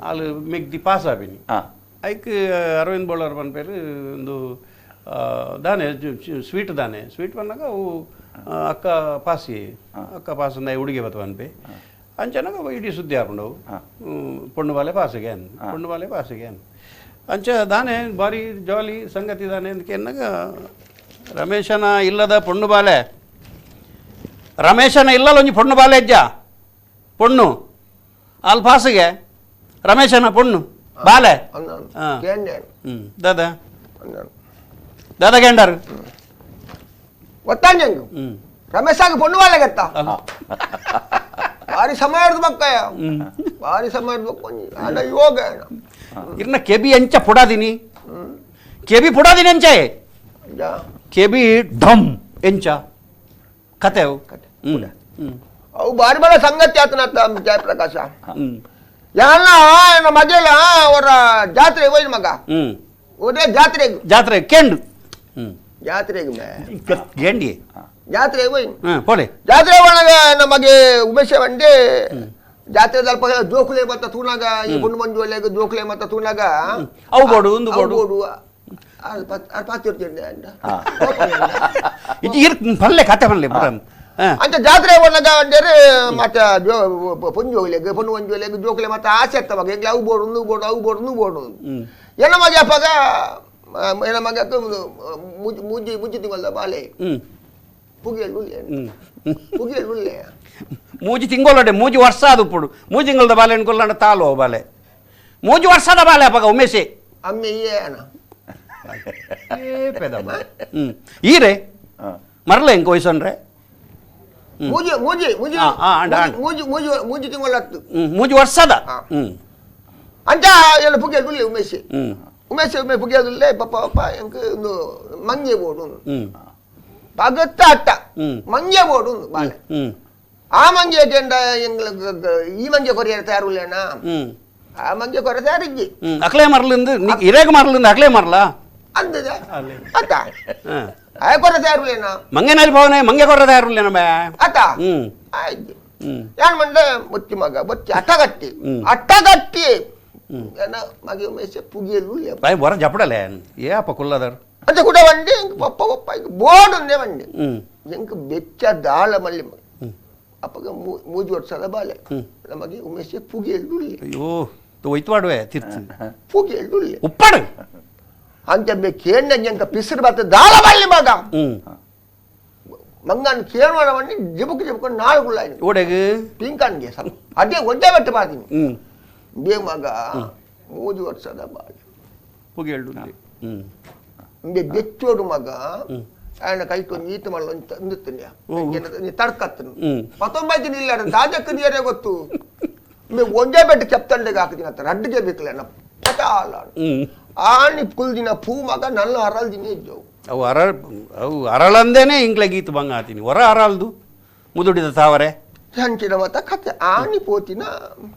ಅಲ್ಲಿ ಮೆಗ್ದಿ ಪಾಸ್ ಆಪಿನಿ ಐಕ್ ಅರವಿಂದ್ ಬೋಳಾರ್ ಪನ್ಪೇರು ಒಂದು ದಾನೆ ಸ್ವೀಟ್ ದಾನೆ ಸ್ವೀಟ್ ಬಂದಾಗ ಅವು ಅಕ್ಕ ಪಾಸಿ ಅಕ್ಕ ಪಾಸ್ ಅಂದ ಹುಡುಗಿ ಬತ್ತ ಪನ್ಪೆ ಅಂಚನಾಗ ಇಡೀ ಸುದ್ದಿ ಆಪುಂಡವು ಪೊಣ್ಣು ಬಾಲೆ ಪಾಸಿಗೆ ಪೊಣ್ಣು ಬಾಲೆ ಪಾಸಿಗೆ ಅಂಚ ದಾನೆ ಭಾರಿ ಜಾಲಿ ಸಂಗತಿ ದಾನೆ ಅಂತ ಎನ್ನಾಗ ರಮೇಶನ ಇಲ್ಲದ ಪೊಣ್ಣು ಬಾಲೆ ರಮೇಶನ ಇಲ್ಲಲ್ಲ ಒಂಜಿ ಪೊಣ್ಣು ಬಾಲೆ ಅಜ್ಜ ಪೊಣ್ಣು ಅಲ್ಲಿ ಪಾಸಿಗೆ ರಮೇಶನ ಪೊಣ್ಣು ಬಾಲೆ ಹಾಂ ದಾದಾ ದಾದಾ ಗೇಂಡರ್ ಗೊತ್ತಾಂಜಂಗ್ ರಮೇಶಾಗ ಪೊಣ್ಣು ಬಾಲೆ ಗತ್ತಾ ಭಾರಿ ಸಮಯ ಹಿಡ್ದು ಬಕ್ಕಯ್ಯ ಭಾರಿ ಸಮಯ ಹಿಡ್ದು ಅಲ್ಲ ಯೋಗ ಇರ್ನ ಕೆಬಿ ಅಂಚ ಪುಡಾದಿನಿ ಕೆಬಿ ಪುಡಾದಿನಿ ಅಂಚೆ ಕೆಬಿ ಢಮ್ ಎಂಚ ಕತೆ ಅವು ಅವು ಬಾರಿ ಬಾರಿ ಸಂಗತಿ ಆತನತ್ತ ಜಯಪ್ರಕಾಶ ಯಾನ ನಮ್ಮ ಮಗೆಲ್ಲ ಅವರ ಜಾತ್ರೆ ಹೋಯ್ನ ಮಗ ಒದೇ ಜಾತ್ರೆಗೆ ಜಾತ್ರೆ ಕೆಂಡು ಜಾತ್ರೆಗೆ ಗೆಂಡಿ ಜಾತ್ರೆ ಹೋಯ್ನ ಪೋಲೆ ಜಾತ್ರೆ ಒಳಗ ನಮಗೆ ಉಮೇಶ ಬಂಡೆ ಜಾತ್ರೆ ದಲ್ಪ ಜೋಕುಲೆ ಮತ್ತ ತೂನಾಗ ಈ ಗುಂಡು ಮಂಜು ಒಳ್ಳೆಗ ಜೋಕುಲೆ ಮತ್ತ ತೂನಾಗ ಅವು ಬೋಡು ಒಂದು ಬೋಡು ಪಲ್ಲೆ ಕತೆ ಪಲ್ಲೆ ಅಂತ ಜಾತ್ರೆ ಒಳಗ ಅಂಡೇರು ಮತ್ತೆ ಪೊಂಜೋಗ್ಲೆಗ್ ಪೊಣ್ಣು ಮಂಜುಲೆಗ್ ಜೋಕುಲೆ ಮತ್ತೆ ಆಸೆ ಅತ್ತವಾಗ ಎಂಗ್ಲ ಅವು ಬೋಡು ಒಂದು ಬೋಡು ಅವು ಬೋಡು ಒಂದು ಬೋಡು ಎನ್ನ ಮಗ ಅಪ್ಪಗ ಎನ್ನ ಮಗ ಮುಜ್ಜಿ ಮುಜ್ಜಿ ತಿಂಗಳ ಬಾಲೆ ಪುಗಿಯಲ್ ಉಲ್ಲೆ ಪುಗಿಯಲ್ ಉಲ್ಲೆ ಮೂಜಿ ತಿಂಗಳೊಡೆ ಮೂಜಿ ವರ್ಷ ಅದು ಪುಡು ಮೂಜಿ ತಿಂಗಳದ ಬಾಲೆ ಅನ್ಕೊಲ್ಲಂಡ ತಾಲು ಬಾಲೆ ಮೂಜಿ ವರ್ಷದ ಬಾಲೆ ಅಪ್ಪಗ ಉಮೇಶೆ ಅಮ್ಮೆ ಏನ ಈರೆ ಮರಲೆ ಹೆಂಗೆ ಕೊಯ್ಸನ್ರೆ ಮೂಜಿ ಮೂಜಿ ಮೂಜಿ ಮೂಜಿ ಮೂಜಿ ಮೂಜಿ ತಿಂಗಳ ಮೂಜಿ ವರ್ಷದ ಅಂಚ ಎಲ್ಲ ಪುಗಿಯಲ್ ಉಲ್ಲೆ ಉಮೇಶೆ ಉಮೇಶ್ ಉಮೆ ಪುಗಿಯಲ್ ಉಲ್ಲೆ ಪಪ್ಪ ಪಪ್ಪ ಎಂಕ್ ಒಂದು ಮಂಗೆ ಬೋಡು ಪಗತ್ತ ಅಟ್ಟ ಮಂಗೆ ಬೋಡು ಬಾಳೆ ಆ ಮಂಗೆ ಎಂಗ್ಲಿಗೆ ಈ ಮಂಗೆ ಕೊರಿಯರ್ ತಯಾರುಲೇನಾ ಆ ಮಂಗೆ ಕೊರ ತಯಾರಿಜ್ಜಿ ಅಕ್ಲೇ ಮರಲಿಂದ ಇರೇಗ ಮರಲಿಂದ ಅಕ್ಲೇ ಮರಲಾ ಅಂದದ ಅತ್ತ ಆಯ ಕೊರ ತಯಾರುಲೇನಾ ಮಂಗೆನಲ್ಲಿ ಭವನೆ ಮಂಗೆ ಕೊರ ತಯಾರುಲೇನ ಬೇ ಅತ್ತ ಆಯ್ತು ಯಾನ್ ಮಂಡೆ ಬೊಚ್ಚಿ ಮಗ ಬೊಚ್ಚಿ ಅಟ್ಟಗಟ್ಟಿ ಅಟ್ಟಗಟ್ಟಿ ಏನ ಮಗೆ ಮೇಸೆ ಪುಗಿಯಲು ಬಾಯ್ ಬರ ಜಪಡಲೆ ಏ ಅಪ್ಪ ಕುಲ್ಲದರ್ ಅಂತ ಕೂಡ ವಂಡಿ ಪಪ್ಪ ಪಪ್ಪ ಬೋರ್ಡ್ ಒಂದೇ ವಂಡಿ ಎಂಕ್ ಬೆಚ್ಚ ದಾಳ ಮಲ್ಲಿ ಅಪ್ಪಗ ಮೂಜಿ ವರ್ಷದ ಬಾಲೆ ನಮಗೆ ಉಮೇಶೆ ಪುಗಿಯಲು ಅಯ್ಯೋ ಒಯ್ತು ತಿರ್ತು ಪುಗಿಯಲು ಉಪ್ಪಾಡು ಅಂಚ ಕೇಂದ್ರ ಎಂಕ ಪಿಸಿರು ಬತ್ತ ದಾಳ ಮಲ್ಲಿ ಮಗ ಮಂಗನ್ ಕೇಳುವಣ ವಂಡಿ ಜಿಬುಕ್ ಜಿಬುಕ್ ನಾಳುಗುಳ್ಳ ಓಡೆಗ್ ಪಿಂಕನ್ಗೆ ಸಮ ಅದೇ ಒಂದೇ ಬೆಟ್ಟು ಬಾತೀನಿ ಬೇ ಮಗ ಮೂಜಿ ವರ್ಷದ ಬಾಲೆ ಪುಗಿಯಲು ಇಂಬೆ ಬೆಚ್ಚೋಡು ಮಗ ఆయన ಕೈಟ್ ಒಂದು ಈತ ಮಲ್ಲ ಒಂದು ತಡ್ಕತ್ತನು ಪತ್ತೊಂಬತ್ತು ಇಲ್ಲ ದಾಜಕ್ಕೆ ನೀರೇ ಗೊತ್ತು ಒಂದೇ ಬೆಟ್ಟ ಕೆಪ್ತಂಡೆಗೆ ಹಾಕಿದಿನ ಹತ್ರ ರಡ್ಡಿಗೆ ಬೇಕಲ್ಲ ಪಟಾಲ ಆನಿ ಕುಲ್ದಿನ ಪೂ ಮಗ ನನ್ನ ಅರಲ್ದಿನ ಇದ್ದವು ಅವು ಅವು ಅರಳಂದೇನೆ ಇಂಗ್ಲೆ ಗೀತ ಬಂಗ ಆತೀನಿ ಹೊರ ಅರಲ್ದು ಮುದುಡಿದ ತಾವರೆ ಸಂಚಿನ ಮತ ಕತೆ ಆನಿ ಪೋತಿನ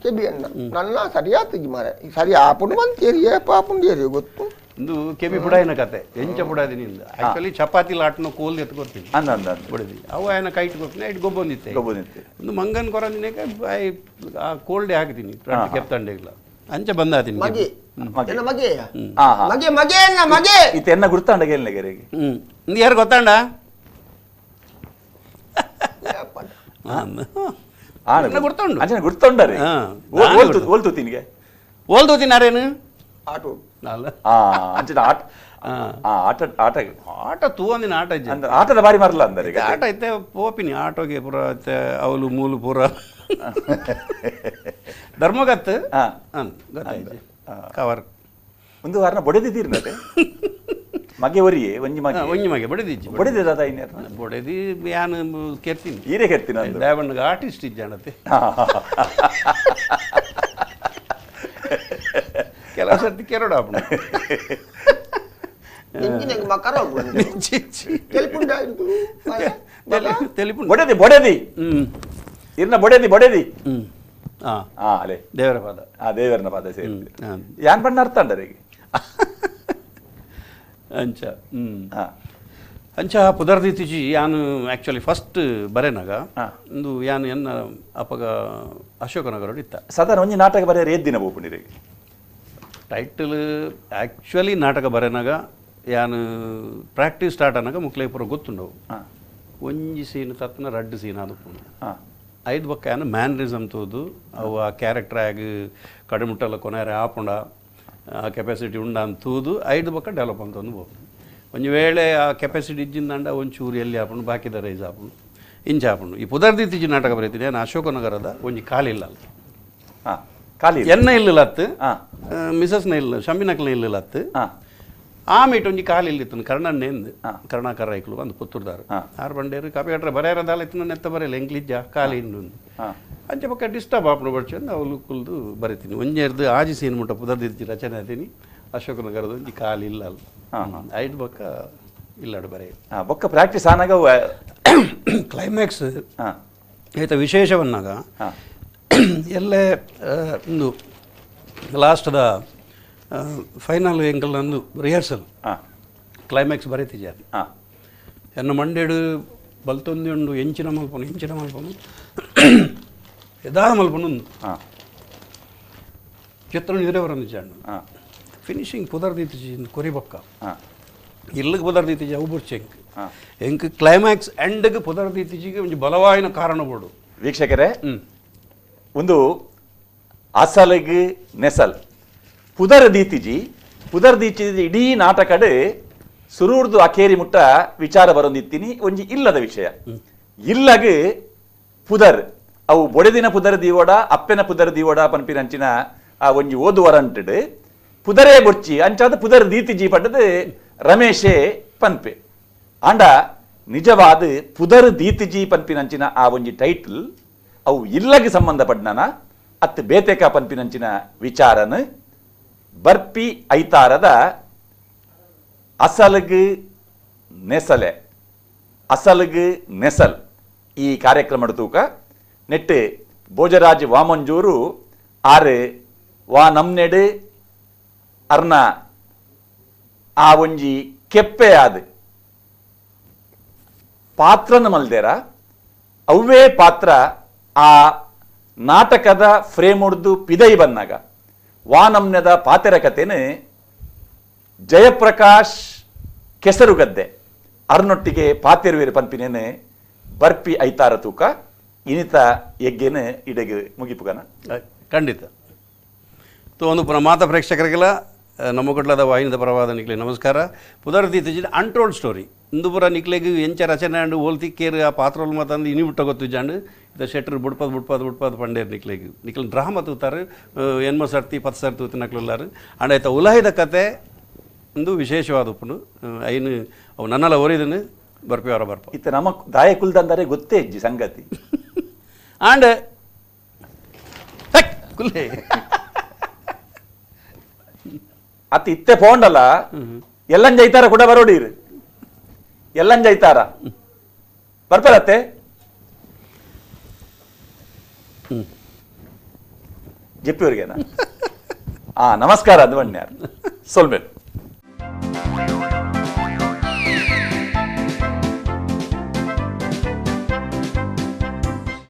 ಕೆಬಿಯನ್ನ ನನ್ನ ಸರಿಯಾತಗಿ ಮಾರ ಸರಿ ಆಪುಂಡು ಮಂತೇರಿ ಏಪ ಆಪುಂಡು ಏರಿ ಗೊತ್ತು ಒಂದು ಕೆಬಿ ಪುಡಾಯಿನ ಕತೆ ಎಂಚ ಪುಡಾದಿನಿ ಆಕ್ಚುಲಿ ಚಪಾತಿ ಲಾಟ್ನ ಕೋಲ್ ಎತ್ಕೊರ್ತೀನಿ ಅಂದ ಬಡಿದಿ ಅವು ಆಯನ ಕೈಟ್ ಕೊರ್ತೀನಿ ಐಟ್ ಗೊಬ್ಬೊಂದಿತ್ತೆ ಒಂದು ಮಂಗನ್ ಕೊರಂದಿನೇಕ ಆ ಕೋಲ್ಡೆ ಹಾಕ್ತೀನಿ ಕೆಪ್ತಂಡೆಗ್ಲ ಅಂಚ ಬಂದಾತೀನಿ ಮಗೆ ಮಗೆ ಮಗೆ ಮಗೆ ಮಗೆ ಇತ್ತ ಎನ್ನ ಗುರ್ತಾಂಡ ಗೆಲ್ಲೆಗೆರೆಗೆ ಯಾರು ಗೊತ್ತಾಂಡ ಗುರ್ತುಂಡು ಅಂಚನೆ ಗುರ್ತುಂಡರೆ ಓಲ್ತು ತಿನ್ಗೆ ಓಲ್ತು ತಿನ್ನಾರೇನು ಆಟೋ ಅಲ್ಲ ಅಂಚಿನ ಆಟ ಆಟ ಆಟ ಆಟ ತೂವಂದಿನ ಆಟ ಅಂದ್ರೆ ಆಟದ ಬಾರಿ ಮರಲ್ಲ ಅಂದರೆ ಆಟ ಐತೆ ಪೋಪಿನಿ ಆಟೋಗೆ ಪೂರ ಐತೆ ಅವಲು ಮೂಲು ಪೂರ ಧರ್ಮಗತ್ತು ಗೊತ್ತಾಯ್ತು ಕವರ್ ಒಂದು ವಾರನ ಬೊಡೆದಿದ್ದೀರಿ ಮಗೆ ಒರಿಯೆ ಒಂಜಿ ಮಗೆ ಒಂಜಿ ಮಗೆ ಬೊಡೆದಿಜ್ಜಿ ಬೊಡೆದಿ ದಾದ ಇನ್ಯಾರ ಬೊಡೆದಿ ಯಾನ್ ಕೆರ್ತೀನಿ ಈರೇ ಕೆರ್ತೀನಿ ದೇವಣ್ಣಗೆ ಆರ್ಟಿಸ್ಟ್ ಇಜ್ಜಾಣತೆ ಕೆಲವು ಸರ್ತಿ ಕೆರಡ ಮಕರ ಬೊಡೆದಿ ಬೊಡೆದಿ ಇರ್ನ ಬೊಡೆದಿ ಬೊಡೆದಿ ಅಲೆ ದೇವರ ಪಾದ ಆ ದೇವರನ ಪಾದ ಸೇರಿ ಯಾನ್ ಬಣ್ಣ ಅರ್ಥ ಅಂಡರಿಗೆ ಅಂಚ ಅಂಚ ಪುದರ್ದಿತ್ತಿಜಿ ಯಾನು ಆ್ಯಕ್ಚುಲಿ ಫಸ್ಟ್ ಬರೆನಾಗ ಒಂದು ಯಾನು ಎನ್ನ ಅಪ್ಪಗ ಅಶೋಕನಗರ ಇತ್ತ ಸಾಧಾರಣ ಒಂಜಿ ನಾಟಕ ಬರೆಯರ್ ಏದ್ ದಿನ ಬೋಪುಂಡಿರಿಗೆ ಟೈಟಲ್ ಆ್ಯಕ್ಚುಲಿ ನಾಟಕ ಬರೆನಾಗ ಯಾನು ಪ್ರಾಕ್ಟೀಸ್ ಸ್ಟಾರ್ಟ್ ಅನ್ನಾಗ ಮುಕ್ಲೈ ಪೂರ ಗೊತ್ತುಂಡವು ಒಂಜಿ ಸೀನ್ ತತ್ತನ ರಡ್ಡು ಸೀನ್ ಅದು ಐದು ಬಕ್ಕ ಯಾನು ಮ್ಯಾನ್ರಿಸಮ್ ತೋದು ಅವು ಆ ಕ್ಯಾರೆಕ್ಟರ್ ಆಗಿ ಕಡಿಮುಟ್ಟಲ್ಲ ಕೊನೆಯರೆ ಆಪುಂಡ ಆ ಕೆಪಾಸಿಟಿ ಉಂಡ ಅಂತ ತೂದು ಐದು ಬಕ್ಕ ಡೆವಲಪ್ ಅಂತ ಒಂದು ಬೋದು ಒಂಜಿ ವೇಳೆ ಆ ಕೆಪಾಸಿಟಿ ಇಜ್ಜಿಂದಂಡ ಒಂಚೂರು ಎಲ್ಲಿ ಆಪುಂಡು ಬಾಕಿದ ರೈಸ್ ಆಪುಂಡು ಇಂಚ ಆಪುಂಡು ಈ ಪುದರ್ದಿತ್ತೀಚಿ ನಾಟಕ ಬರೀತೀನಿ ನಾನು ಅಶೋಕನಗರದ ಒಂಜಿ ಕಾಲಿಲ್ಲ ಅಲ್ಲ ಖಾಲಿ ಎನ್ನ ಇಲ್ಲತ್ತು ಮಿಸಸ್ನ ಇಲ್ಲ ಶಂಬಿನಕ್ಲ ಇಲ್ಲತ್ತು ಆಮೇಟ್ ಒಂಜಿ ಕಾಲಿ ಇಲ್ಲಿತ್ತು ಕರ್ಣನ್ನೇಂದು ಕರ್ಣಾಕರ ಐಕ್ಲು ಒಂದು ಪುತ್ತೂರ್ದಾರು ಆರು ಬಂಡೇರು ಕಾಪಿ ಕಟ್ರೆ ಬರೆಯರದಾಲ ಇತ್ತು ನೆತ್ತ ಬರೆಯಲ್ಲ ಎಂಕ್ಲಿಜ್ಜ ಖಾಲಿ ಇಂದು ಅಂಚೆ ಪಕ್ಕ ಡಿಸ್ಟರ್ಬ್ ಆಪುಂಡು ಬರ್ಚು ಅಂದ್ ಅವಳು ಕುಲ್ದು ಬರೀತೀನಿ ಒಂಜೆರ್ದು ಆಜಿ ಸೀನ್ ಮುಟ್ಟ ಪುದರ್ದಿತ್ತಿ ರಚನೆ ಆತೀನಿ ಅಶೋಕನಗರದ ಒಂಜಿ ಕಾಲಿ ಇಲ್ಲ ಅಲ್ಲ ಐದು ಬಕ್ಕ ಇಲ್ಲಾಡು ಬರೆಯ ಬೊಕ್ಕ ಪ್ರಾಕ್ಟೀಸ್ ಆನಾಗ ಕ್ಲೈಮ್ಯಾಕ್ಸ್ ಆಯ್ತಾ ವಿಶೇಷವನ್ನಾಗ ಎಲ್ಲೇ ಒಂದು ಲಾಸ್ಟ್ದ ಫೈನಲ್ ಎಂಕಲ್ ನಂದು ರಿಹರ್ಸಲ್ ಕ್ಲೈಮ್ಯಾಕ್ಸ್ ಬರೀತಿದ್ಯಾ ಎನ್ನ ಮಂಡೇಡು ಬಲ್ತೊಂದು ಉಂಡು ಎಂಚಿನ ಮಲ್ಪನು ಎಂಚಿನ ಮಲ್ಪನು ಯದಾ ಮಲ್ಪನು ಚಿತ್ರ ನೀರೇ ಜಾಣು ಫಿನಿಶಿಂಗ್ ಪುದರ್ದೀತಿಜಿ ಕೊರಿಬೊಕ್ಕ ಇಲ್ಲಿಗೆ ಪುದರ್ದೀತಿಜಿ ಅವು ಬುರ್ಚಿ ಎಂಕ್ ಎಂಕ್ ಕ್ಲೈಮ್ಯಾಕ್ಸ್ ಎಂಡ್ಗೆ ಪುದರ್ದೀತಿಜಿಗೆ ಒಂಜಿ ಬಲವಾಯಿನ ಕಾರಣ ಬೋಡು. ವೀಕ್ಷಕರೇ, ಒಂದು ಅಸಲಿಗೆ ನೆಸಲ್ ಪುದರ್ ದೀತಿಜಿ ಪುದರ್ ದೀತಿಜಿ ಇಡೀ ನಾಟಕಡೆ ಸುರೂರ್ದು ಅಕೇರಿ ಮುಟ್ಟ ವಿಚಾರ ಬರೊಂದಿತ್ತೀನಿ ಒಂಜಿ ಇಲ್ಲದ ವಿಷಯ. ಇಲ್ಲಗೆ ಪುದರ್ ಅವು ಬೊಡೆದಿನ ಪುದರ್ ದೀವಡ ಅಪ್ಪೆನ ಪುದರ್ ದೀವಡ ಪನ್ಪಿನಂಚಿನ ಆ ಒಂಜಿ ಓದುವರಂಟು ಪುದರೇ ಬೊರ್ಚಿ ಅಂಚಾದ ಪುದರ್ ದೀತಿಜಿ ಪಂಡದು ರಮೇಶೇ ಪನ್ಪೆ. ಆಂಡ ನಿಜವಾದ ಪುದರ್ ದೀತಿಜಿ ಪನ್ಪಿನಂಚಿನ ಆ ಒಂಜಿ ಟೈಟಲ್ ಅವು ಇಲ್ಲಗೆ ಸಂಬಂಧಪಟ್ಟನ ಅತ್ತು ಬೇತೆಕ ಪನ್ಪಿನಂಚಿನ ವಿಚಾರನ ಬರ್ಪಿ ಐತಾರದ ಅಸಲಗು ನೆಸಲೆ ಅಸಲ್ಗ್ ನೆಸಲ್ ಈ ಕಾರ್ಯಕ್ರಮ ತೂಕ ನೆಟ್ಟು ಭೋಜರಾಜ್ ವಾಮಂಜೂರು ಆರು ವಾ ನಮ್ನೆಡು ಅರ್ನ ಆ ಒಂಜಿ ಕೆಪ್ಪೆ ಆದ್ ಪಾತ್ರನ ಮಲ್ದೇರ ಅವ್ವೇ ಪಾತ್ರ ಆ ನಾಟಕದ ಫ್ರೇಮ್ ಹೊಡ್ದು ಪಿದೈ ಬಂದಾಗ ವಾನಮ್ನದ ಪಾತೆರ ಕಥೆನ ಜಯಪ್ರಕಾಶ್ ಕೆಸರುಗದ್ದೆ ಅರ್ನೊಟ್ಟಿಗೆ ಪಾತೆರುವೇರು ಪನ್ಪಿನೇನೆ ಬರ್ಪಿ ಐತಾರ ತೂಕ ಇನಿತ ಯಜ್ಞನ ಇಡೆಗೆ ಮುಗಿಪುಗನ. ಖಂಡಿತ. ಒಂದು ಪುನಃ ಮಾತ ಪ್ರೇಕ್ಷಕರಿಗೆಲ್ಲ ನಮ್ಮ ಕೊಡ್ಲದ ವಾಹಿನಿದ ಪರವಾದ ನಿಕ್ಲೆ ನಮಸ್ಕಾರ. ಪುದರ್ ದೀತಿಜಿ ಅನ್ಟೋಲ್ಡ್ ಸ್ಟೋರಿ ಇಂದು ಪುರ ನಿಕ್ಲೆಗ್ ಎಂಚ ರಚನೆ ಅಂಡ್ ಓಲ್ ತಿಕ್ಕೇರು ಆ ಪಾತ್ರೊಲು ಮಾತಂದು ಇನಿ ಬಿಟ್ಟ ಗೊತ್ತಿಜಾಂಡ್ ಇತ್ತ ಶೆಟ್ರು ಬುಡ್ಪದ್ ಬುಡ್ಪದ್ ಬುಡ್ಪದ್ ಪಂಡೇರು ನಿಕ್ಲೆಗ್ ನಿಕ್ಲೆ ಡ್ರಾಮ ತೂತಾರು ಎನ್ಮ ಸರ್ತಿ 10 ಸರ್ತಿ ತೂತಿನಕ್ಲೆಲ್ಲಾರು ಅಂಡ್ ಆಯ್ತ ಉಲಹಿದ ಕತೆ ಒಂದು ವಿಶೇಷವಾದ ಉಪ್ಪುನು ಐನು ಅವು ನನ್ನಲ್ಲ ಒರಿದನು ಬರ್ಪಿಯವರ ಬರ್ಪ ಇತ್ತ ನಮ್ಮ ದಾಯ ಕುಲ್ದಂದರೆ ಗೊತ್ತೇ ಇಜ್ಜಿ ಸಂಗತಿ. ಆಂಡ್ ಕುಲ್ಲೆ ಅತ್ತ ಇತ್ತೆ ಪೋಂಡಲ್ಲ ಎಲ್ಲಂಜ ಐತಾರ ಕೂಡ ಬರೋಡಿರು ಎಲ್ಲಂಜ ಐತಾರ ಬರ್ಪರತ್ತೆ ಜೆಪ್ಪಿಯವರಿಗೆನಾ? ಆ ನಮಸ್ಕಾರ ಅದು ಬಣ್ಣ ಸೊಲ್ಮೇಲು.